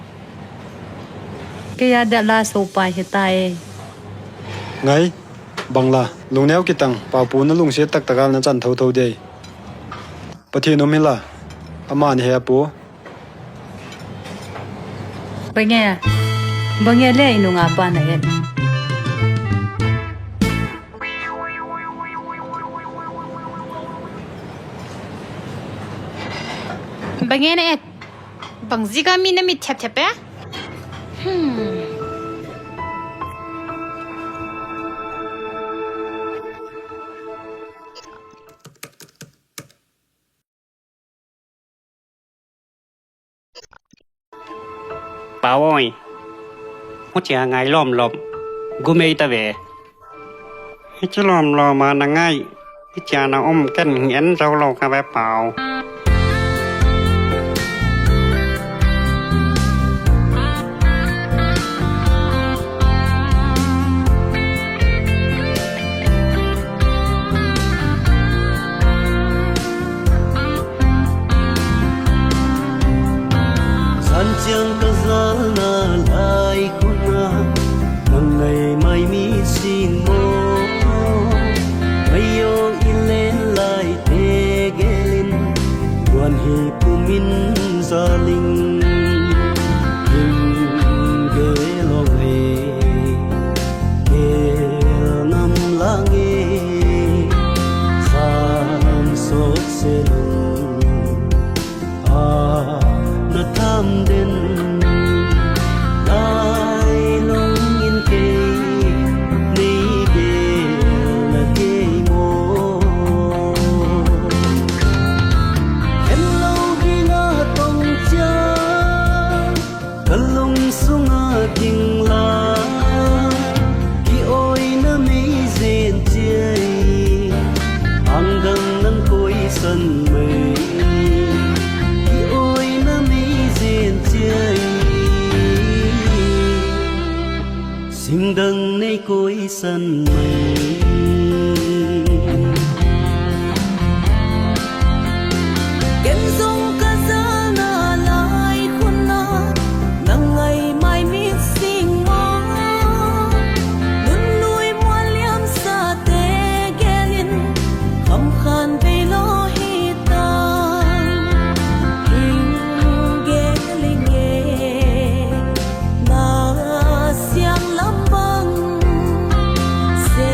Kei a deuh la so pai hi ta e. Ngai, bang la, lungneu kitang, Paupu na lungsiat taktak al na can thotho dei. Pathian um hi la, amah na he a pu. Bang e, bang e le i nunga pa na et. Bang e na et. Bang zika mi na mit thiapthiap e. Hmm. Pau awi, hucia ngai lawmlawm gumei ta ve. Hici lawmlawm a na ngai, hicia na om ken hi en zo lo ka ve Pau. Zanciang ka zalna lai khuna, nang ngai mai mi sing maw? Mai aw i len lai te gelin, tuan hi pumin zaling. Ing gel aw ngai. Kel nam la nge, sam sawt se lung a na tham den. Lai lung in kei nei bel na kei maw? Khen lo ding a tong ciang ka lung sungah ding la, ki-awina mei zen ciai, angdang nan koisan mai. Ki-awina mei zen ciai, singdang nei koisan mai. Ken zong ka zalna lai khuna, nang ngai mai mi sing maw? Nun lui mual liam sa te gelin, kham khan bei law hi ta. Ing gel ing e. Na siang lam bang se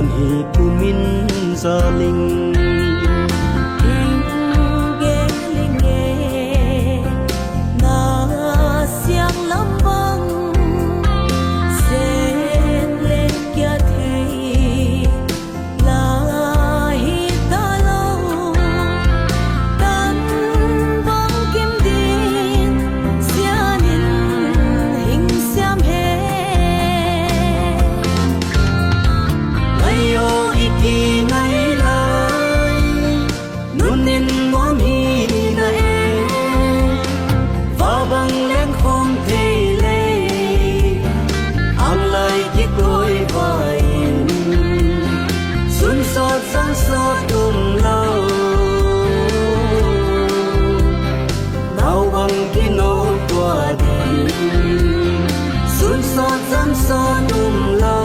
Hi kumin zaling. Ing geling e, na siang lam bang, sen le kia thei la hi ta lo. Tan bang kim din sianin hing siam he. Ngai aw i ki ngai lai, nunin nuam hi na e. Va bang leng khawm thei lei, ang lai kitawi vai in, sun sawt zang sawt um lo. Nau bang kino tua ding, sun sawt zang sawt um lo.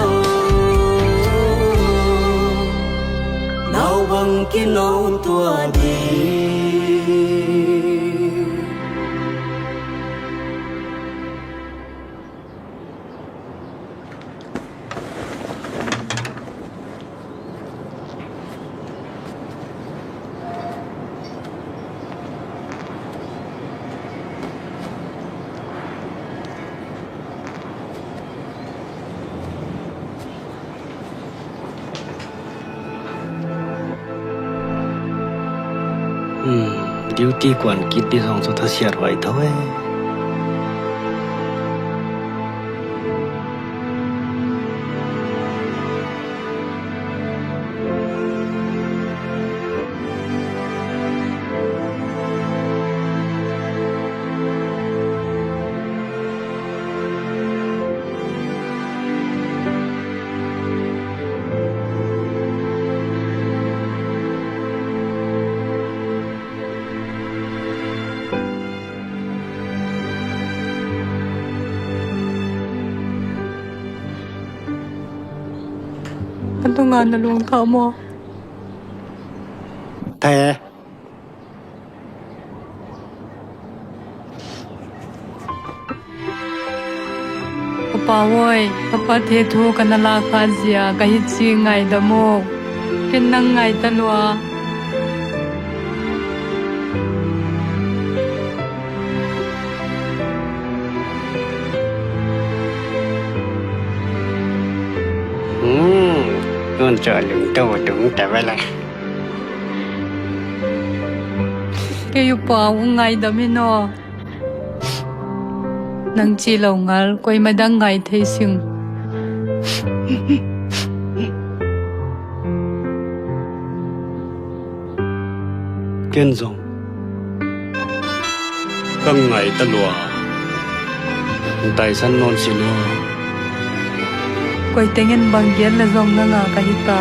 Nau bang kino tua ding. Hmm, duty kuan kit ding zong cu thasiat huai tho e. Ka tunga na lungthah maw? Thei. Ka pa aw, ka pa te thu ka na lak kha zia ka hi ci ngaidam aw. Ken nang ngai ta lua. Hmm, nun cawh lungto tung ta vel a. Kei u pa u ngaidam in aw. Nang ci lo ngal, koima dang ngai thei sing. Ken zong ka ngai ta lua. Taisan nawn si lo. Koi tengin bang gen le zong na nga ka hi ta.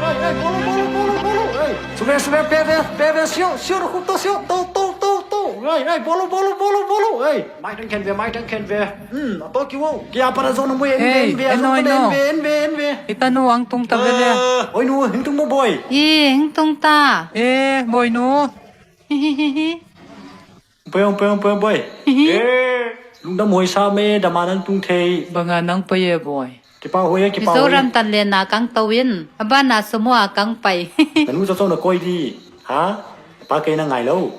Ei, ei, bolo, bolo, bolo, bolo, ei. Sube, sube, pe, pe, pe, pe, sio, sio, ro, to, sio, to, to, to, to. Ei, ei, bolo, bolo, bolo, bolo, ei. Mai tang khen ve, mai tang khen ve. Hmm, a to ki wo. Kia para zon mo en ve, en ve, en ve, en ve, en ve. I tanu ang tung ta ve le. Oi nu, hing tung mo boy. I, hing tung ta. E, boy nu. Poi ong, poi ong, poi ong, poi. Eh, lungdam huai sa me, dama nang tung thei. Banga nang poi e, boy. Kipa huai e, kipa huai. Mizoram tan le na kang to in, a ban na sumo a kang pai. Na nu cawcawng na koi di, ha? Pa kei na ngai lo.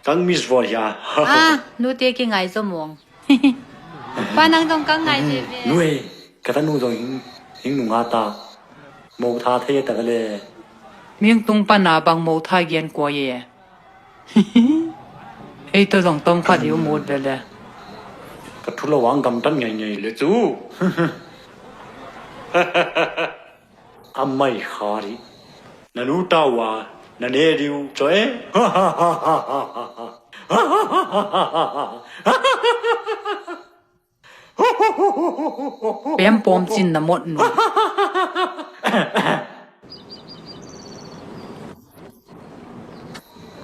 Kang miss boy ya. Ah, nu te ki ngai zo mong. Pa nang zong kang ngai te ve. Nu e, ka tanu zong hing, hing nung a ta. Mo tha thei ta le. Ming tung pa na bang mo tha gen kua ye. Ei tawh zong tom khat i um ut vele. Ka thu lo ang gamtan ngei ngei le cu. A mai kha rih. Na nu tau a na ne diu caw e. Pem pawm cin na mot nu.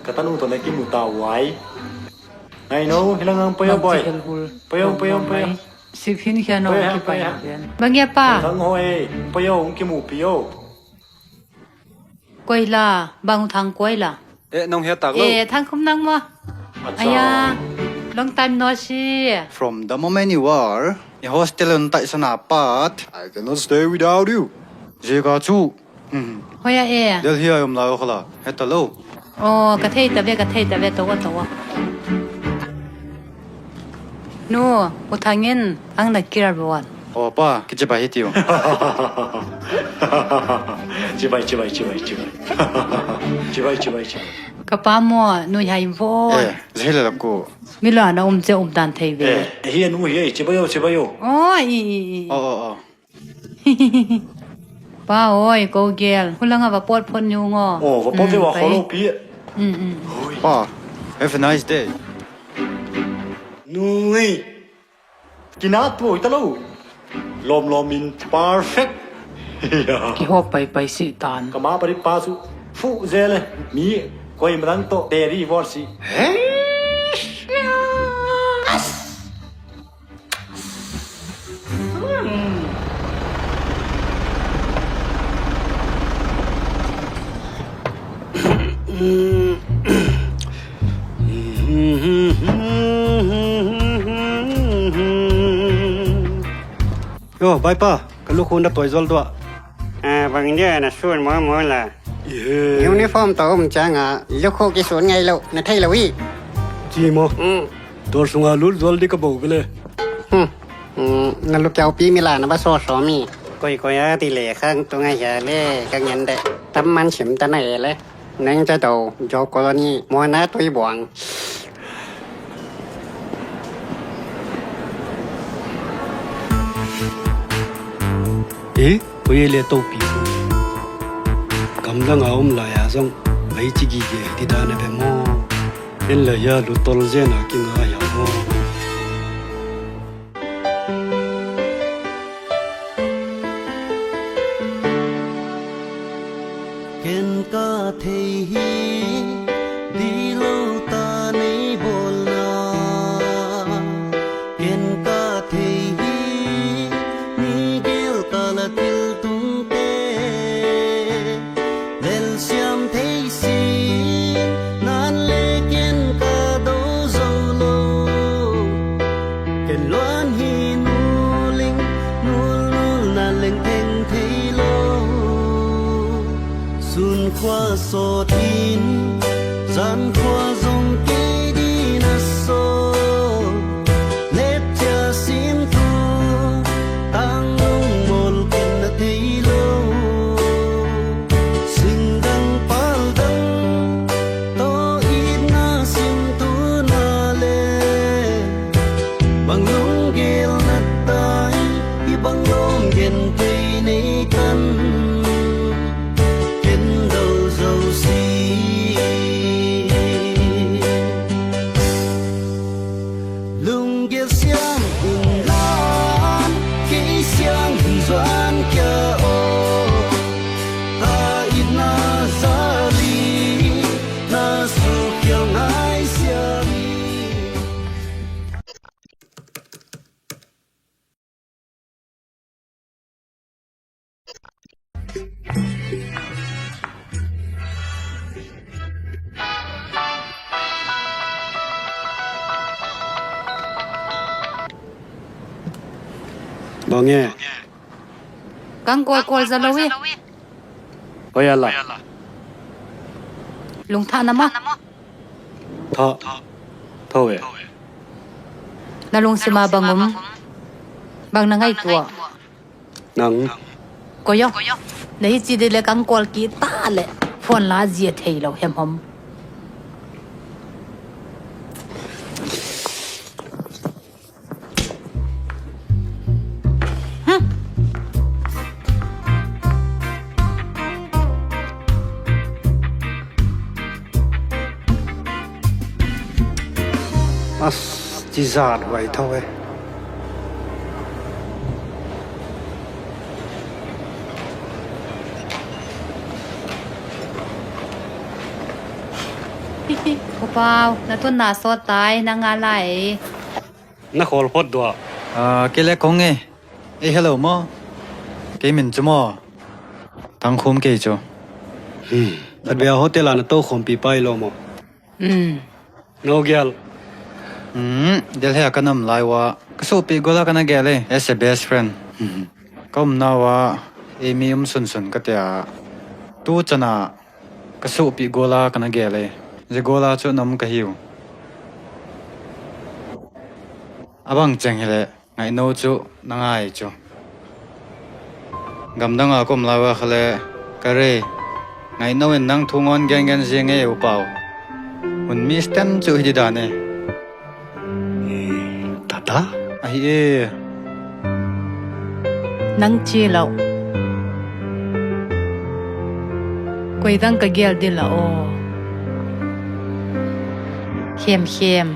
Ka tanu tawh na kimu ta uai. Ngai no, hilang ang payo boy. Payo, payo, payo. Sik hin khia no, payo, kipai payo. Bang ya pa. Thang hoi, payo, ung kimu pio. Koi la, bang thang koi la. Eh, nong hia tak lo. Eh, thang khum nang mo. Acha. Aya. Long time no see. From the moment you are in hostel on Taisana part, I cannot stay without you. Zika chu. Hmm. Hoya e. Delhi a om lai o khala. Heta lo. Oh, ka thei ta ve, ka thei ta ve, to wa, to wa. Nu, U Thangin ang na kira ruat. Oh, pa, kichibai hi tiu. Chibai, chibai, chibai, chibai. Chibai, chibai, chibai. Ka pa maw, nu hai vo. Eh, zahila la ko. Mila na um che um dan thei ve. Eh, hi anu hi, chibai o, chibai o. Oh, i, i, i. Oh, oh, oh. Pa oi, ko gel. Hulanga va pot phot niu ngo. Oh, va pot ve wa kholo pi. Mm, mm. Pa, have a nice day. Nui. Kina tuoi ta lo. Lom lom in perfect. Kihawp pai pai si tan. Kama pari pa su. Fu zele. Mi koi mrang to. Deri vor si. Hey. Yo, bai pa, ka lukhu na toizol tua. Ah, bang dia na sun mo mo la. Uniform to um changa, lukhu kisun ngai lo, na thei lo i. Ci mo. Dawr sunga lut zual ding ka bo bele. Hmm. Hmm, na lu kiau pi mi la na ba so so mi. Koi koi a ti le khang tu ngai ya le, ka ngen de. Tam man sim ta na e le. Neng ta do, jo koloni, mo na tui buang. E, koi e le to pi. Kam dang a um la ya zong, bai ci gi ge ti da na be mo. En la ya lu tol zen a ki nga ya mo. Ken ka thei hi, di lo ta nei bawlna. Ken ka thei hi, mi gel ka la thil tungte. Lel siam thei si, nan le ken ka do zo lo. Ken luan hi nuling, nul nul na leng theng thei lo. Sun khua sawt in, zan khua zong kei din a sawt. Lepcia sim thu, tang lung mol ken na thei lo. Sing dang pal dang, tawh itna sim tu na le. Bang lunggel na tai, i bang lawm gen kei nei tan. Ken do zo si. Lunggel siam in lan, kei siang in zuan kia aw. Ta itna zali, na sukhial ngai siami. Bang e. Kang kual kual za lo i. Oi ala. Lungthah na maw? Tha. Tho e. Na lungsima bang um. Bang na ngaihtuah. Nang. Koi aw. Na hi ci dih le kang kual kih ta le. Phone la zia thei lo hem hom. As, ci zat vai tho e. Upau, na tun na sawt tai, na nga lai. Na khawl phot dua. Ah, kei le kong e. Ei hello maw? Kei min cu maw? Thang Khum kei cu. Hmm. Khat vei a hotel ah na to khawmpi pa i lo maw? Hmm. No gial. Hmm, Delhi ah ka na om lai uah ka suhpih gual a ka na gel ei, as a best friend. Ka omna uah ei mi um sunsun ka tia, tu can ah ka suhpih gual a ka na gel ei. Zia gual a cu na om ka hi uh. A bang ciang hi leh ngaihno cu na ngai cu. Gamdang a ka om lai uah kha le ka rei. Ngaihno in nang thu ngawn gengen zing ei, U Pau. Hun mi stem cu hi dih dan ei. Tata? Ahi e. Nang ci lo. Koi dang ka gel dih la aw. Khemkhem.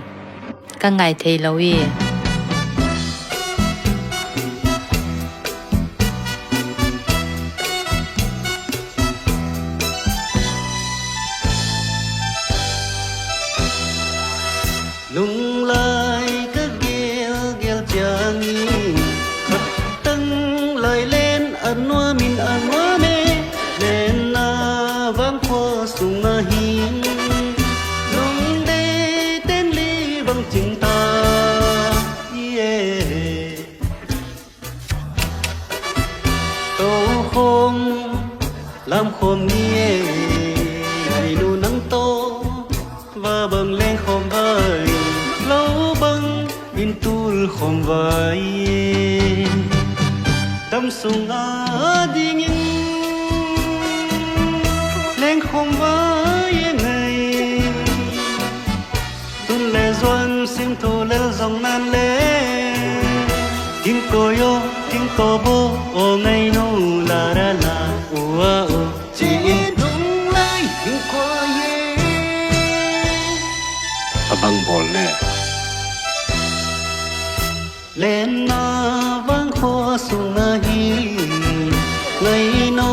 Ka ngai thei lo i. Lunglai ka gelgel ciangin khat tang lai len a nuamin a nuam e. Lenna vangkhua sungah hin lungdei ten li bang cing ta i e. Tokhom lamkhom ni e. Ngainu nang tawh va bang lengkhom vai, lo bang in tulkhom vai. Dam sungah dingin lengkhom vai e ngai. Tun le zuan sim thu lel zong nan le, tingkaw yo, tingkaw bo, aw ngainu la ra la, ua aw. Ci-in nung lai hing khua ye. A bang bawl ne. Lenna vangkhua sungah hin ngaino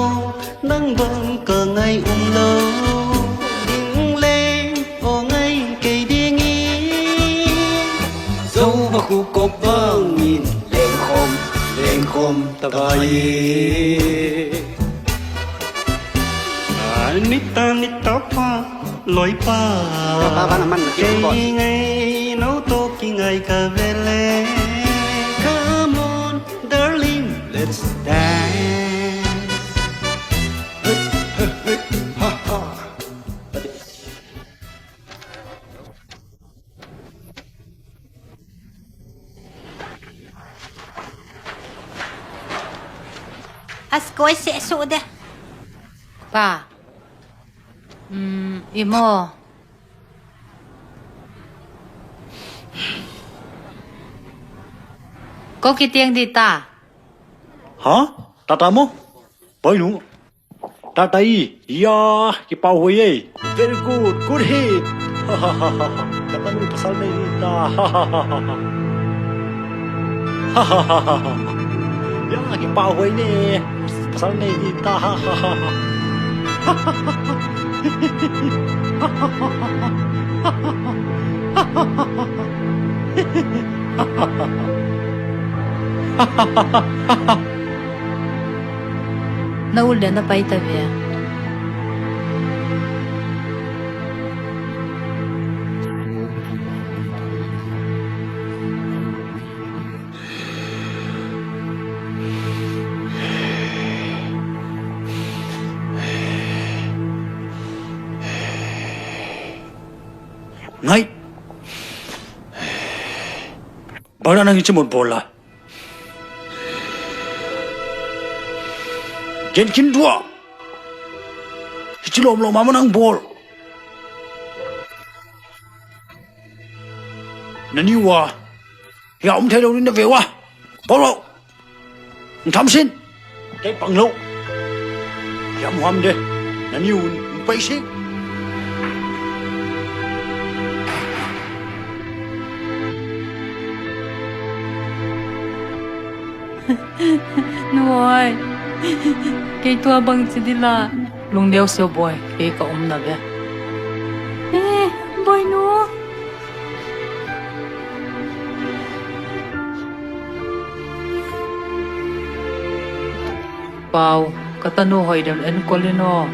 nang bang ka ngai um lo. Ding leng aw ngai kei dingin zo va khu kop bangin lengkhom lengkhom ta vai. Nita nita pa loi pa. Kei ngai no to ki ngai ka vele. Come on, darling, let's dance. Ha ha. A skoi seh suh de. Pa. Mm, i maw. Ko kitiang di ta. Ha? Tata maw? Boinu. Tata i, ya, kipahhuai ei. Very good, good hit. Ka tanu pasal nei dita. Ya, kipahhuai ne. Pasal nei dita. Na ul le na pai ta ve. Ngai. Bang na nang hi ci mut bawl la. Gen khin dua. Hi ci lawm lo ma ma nang bawl. Na ni ua. Hi a um thei lo ni na ve ua. Bawl lo. Ng tham sin. Kei pang lo. Hiam huam de. Na ni un ng pai sin. Nuai. Kei tua bang ci dila. Lungdeu sio boy. Kei ka um na ve. Eh, boy nu. Pau, ka tanu hoih dem enkol in aw.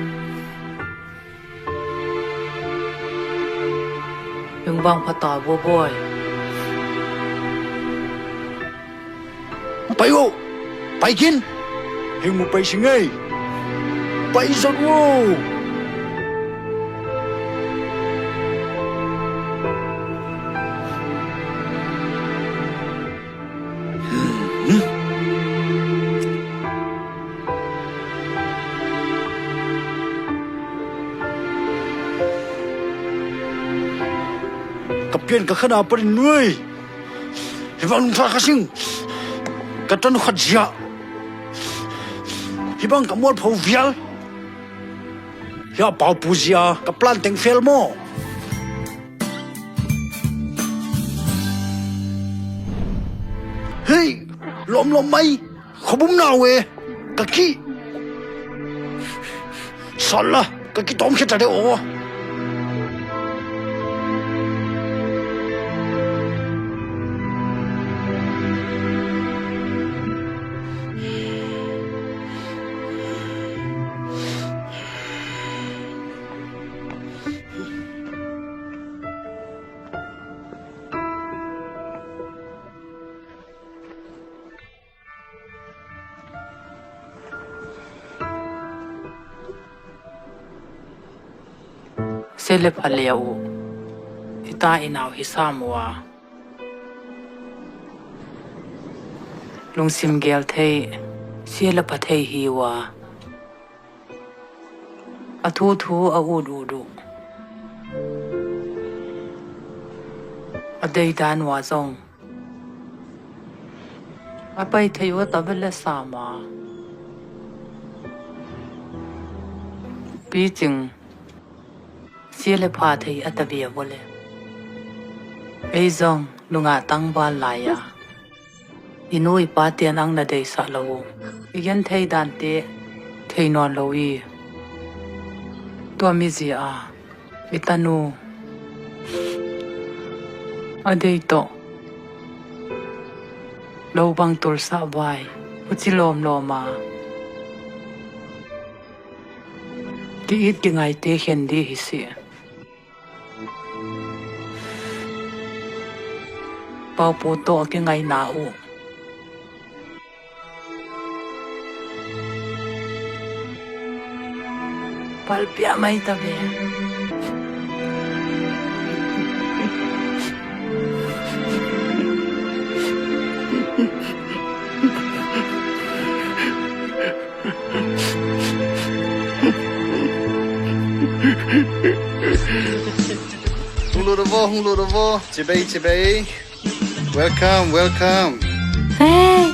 Eng bang pha ta vua bawi. Pai o, pai kin. Hing mu pai sing ei. Pai zot o. Ka pian ka khana panin nuai. Hibang lungtha ka sing. Ka tanu khat zia. Hibang ka mualpho vial. Hia paupu zia ka plan teng fel maw? Hei, lawmlawm mai. Khuabum nau e. Ka ki. Salla. Ka ki tawm khia ta de aw. Sia le pha le uh, i ta i nau hi sam uh a, lungsim gel thei, sia le pha thei hi uh a, a thu thu a ut ut uh, a deidan uh a zong a pai thei uh a ta ve le sam a. Picing sia le pha thei a ta ve a vua le. Ei zong nungah tangval lai a, i nu i pa tian ang na deisah lo uh. I gen thei dante thei nawn lo i. Tua mi zia a i tanu a dei tawh lo bang tulsah vai, huci lawmlawm a ki-it kingaite khen di hi si. Paupu tawh a kingaina uh. Palpiah mai ta ve. Hong lut a vaw, hong lut a vaw. Cibei, cibei. Welcome, welcome. Hey!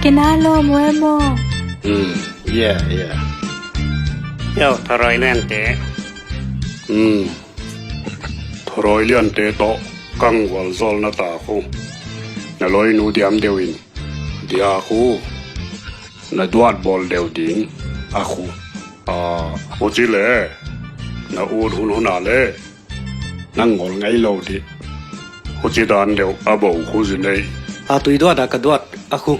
Kena lo mo e mo. Hmm, yeah, yeah. Yo, thoroi lente. Hmm. Thoroi liante tawh kanggual zol na ta khu. Na loi nu diam deuh in. Dia khu. Na duat bawl deuh ding. A khu. A, huci le. Na ut hun hun a le. Nang ngol ngai lo dih. Huci dan deuh a bo khu zi nei. A tui duat a ka duat a khu.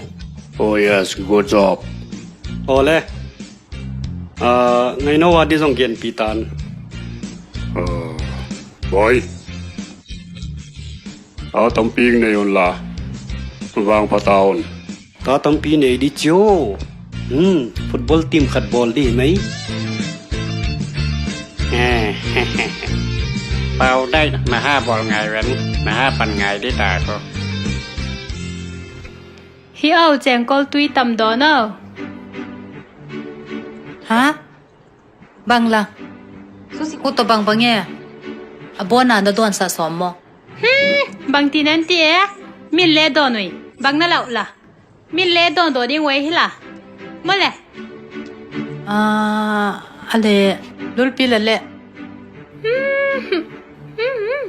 Oh yes, good job. Aw le. A, ngai no a di zong gen pi tan. A, boy. A tampi nei un la. Vang pha ta un. Ka tampi nei di cio. Hmm, football team khat bawl di mai. Pau dai na ha bawl ngai wen, na ha pan ngai di ta ko. Hi au cengkol tui tam dawn au. Ha? Bang la. Susi kuto bang bang e. A bona na dawn sa som mo. Hmm, bang ti nan ti e. Min le dawn ui. Bang na lau la. Min le dawn dawn ding wei hi la. Mo le. Ah, a le. Lulpi la le. Hmm, hmm, hmm.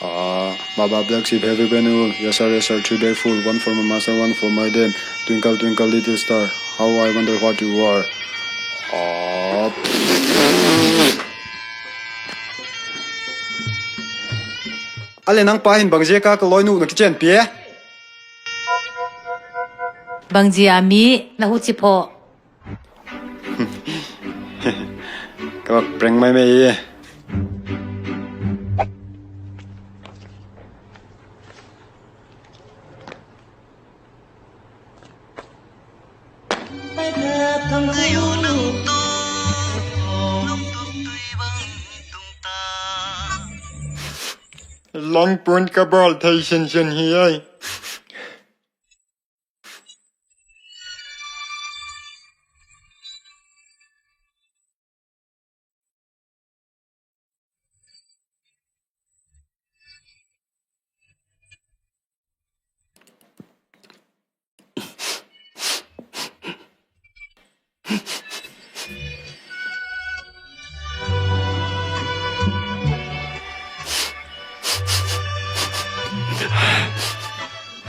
Ah, Baba Black Sheep, heavy penny wool. Yes sir, yes sir, three bag full. One for my master, one for my den. Twinkle, twinkle, little star. How I wonder what you are. Ah. A le nang pa hin bang ziaka ka lawinu na kicianpi e? Bang zia mi na huci phawh? Ka vak prank maimai e. Langpun ka bawl thei sinsin hi ei.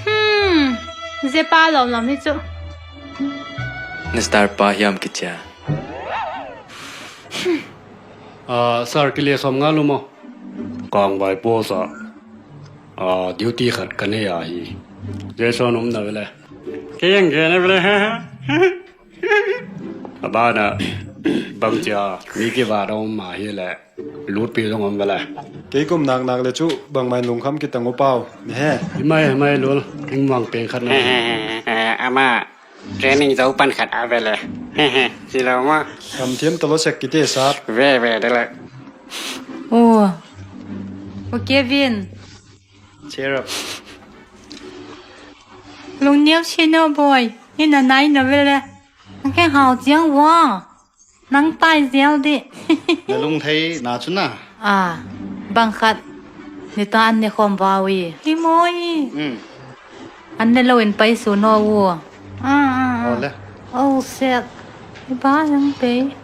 Hmm, zepa lawmlawm hi cu. Na star pa hiam kicia? Ah, sir, kile sawm nga lu maw? Kangvai post ah, ah, duty khat ka nei a hi. Jason um na vele. Kei ang gen a vele. A banah bang cia mi kivat a um a hi le lutpi zong om vele. Kei kum naknak le cu bangmah in lungkham kitang uh pau. Ni he. Hi mai, hi mai lul. Hing muang peng khat na. Amah training zo pan khat a vele. Hi lo maw? Samthiam talo sek kite sap. Ve ve de le. Oh. Oh, Kevin. Cheer up. Lungniau si no boy. Ina nai na vele. Nang keng hau ciang wa. Nang tai ziau dih. Na lung thei na cu na. Ah, bang khat. Nita an ne khawm vau i. Hi maw i. Mm. An ne lo in pai su no u. Ah, ah, ah. Aw le. Oh, set. I ba yang pei.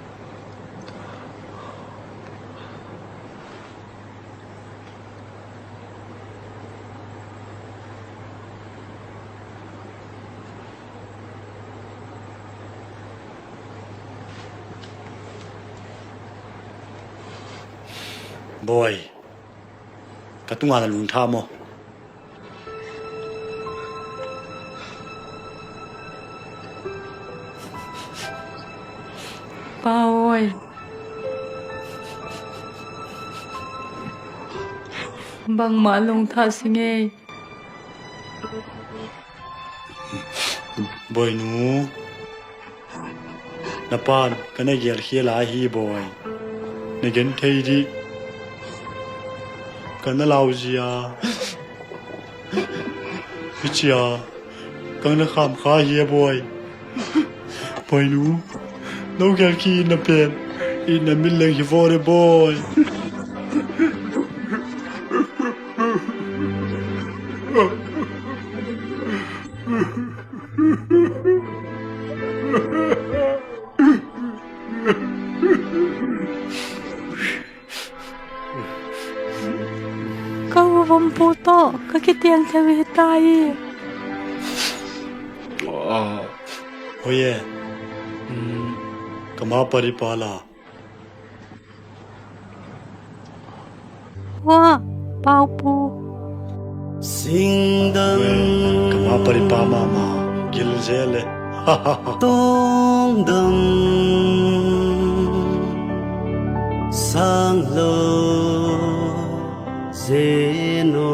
Boy, ka tungah na lungtham maw? Pa awi. Bangmah lungthah si ngei. Boinu, na pan ka na gelkhia lai hi, Bawi. Na gen thei dih. Ka na lauzia. Hicia kang na kham kha hi a, Bawi. Boinu, no gelkhia na pen i na min leng hi vawre, Bawi. Ka u vompu tawh ka kitiang theu hi ta hi. Hoye, ka ma pari pala. Hua, Paupu. Singdang. Ka ma pari pa mama, gil zele. Tongdang. Sanglo. Zeno.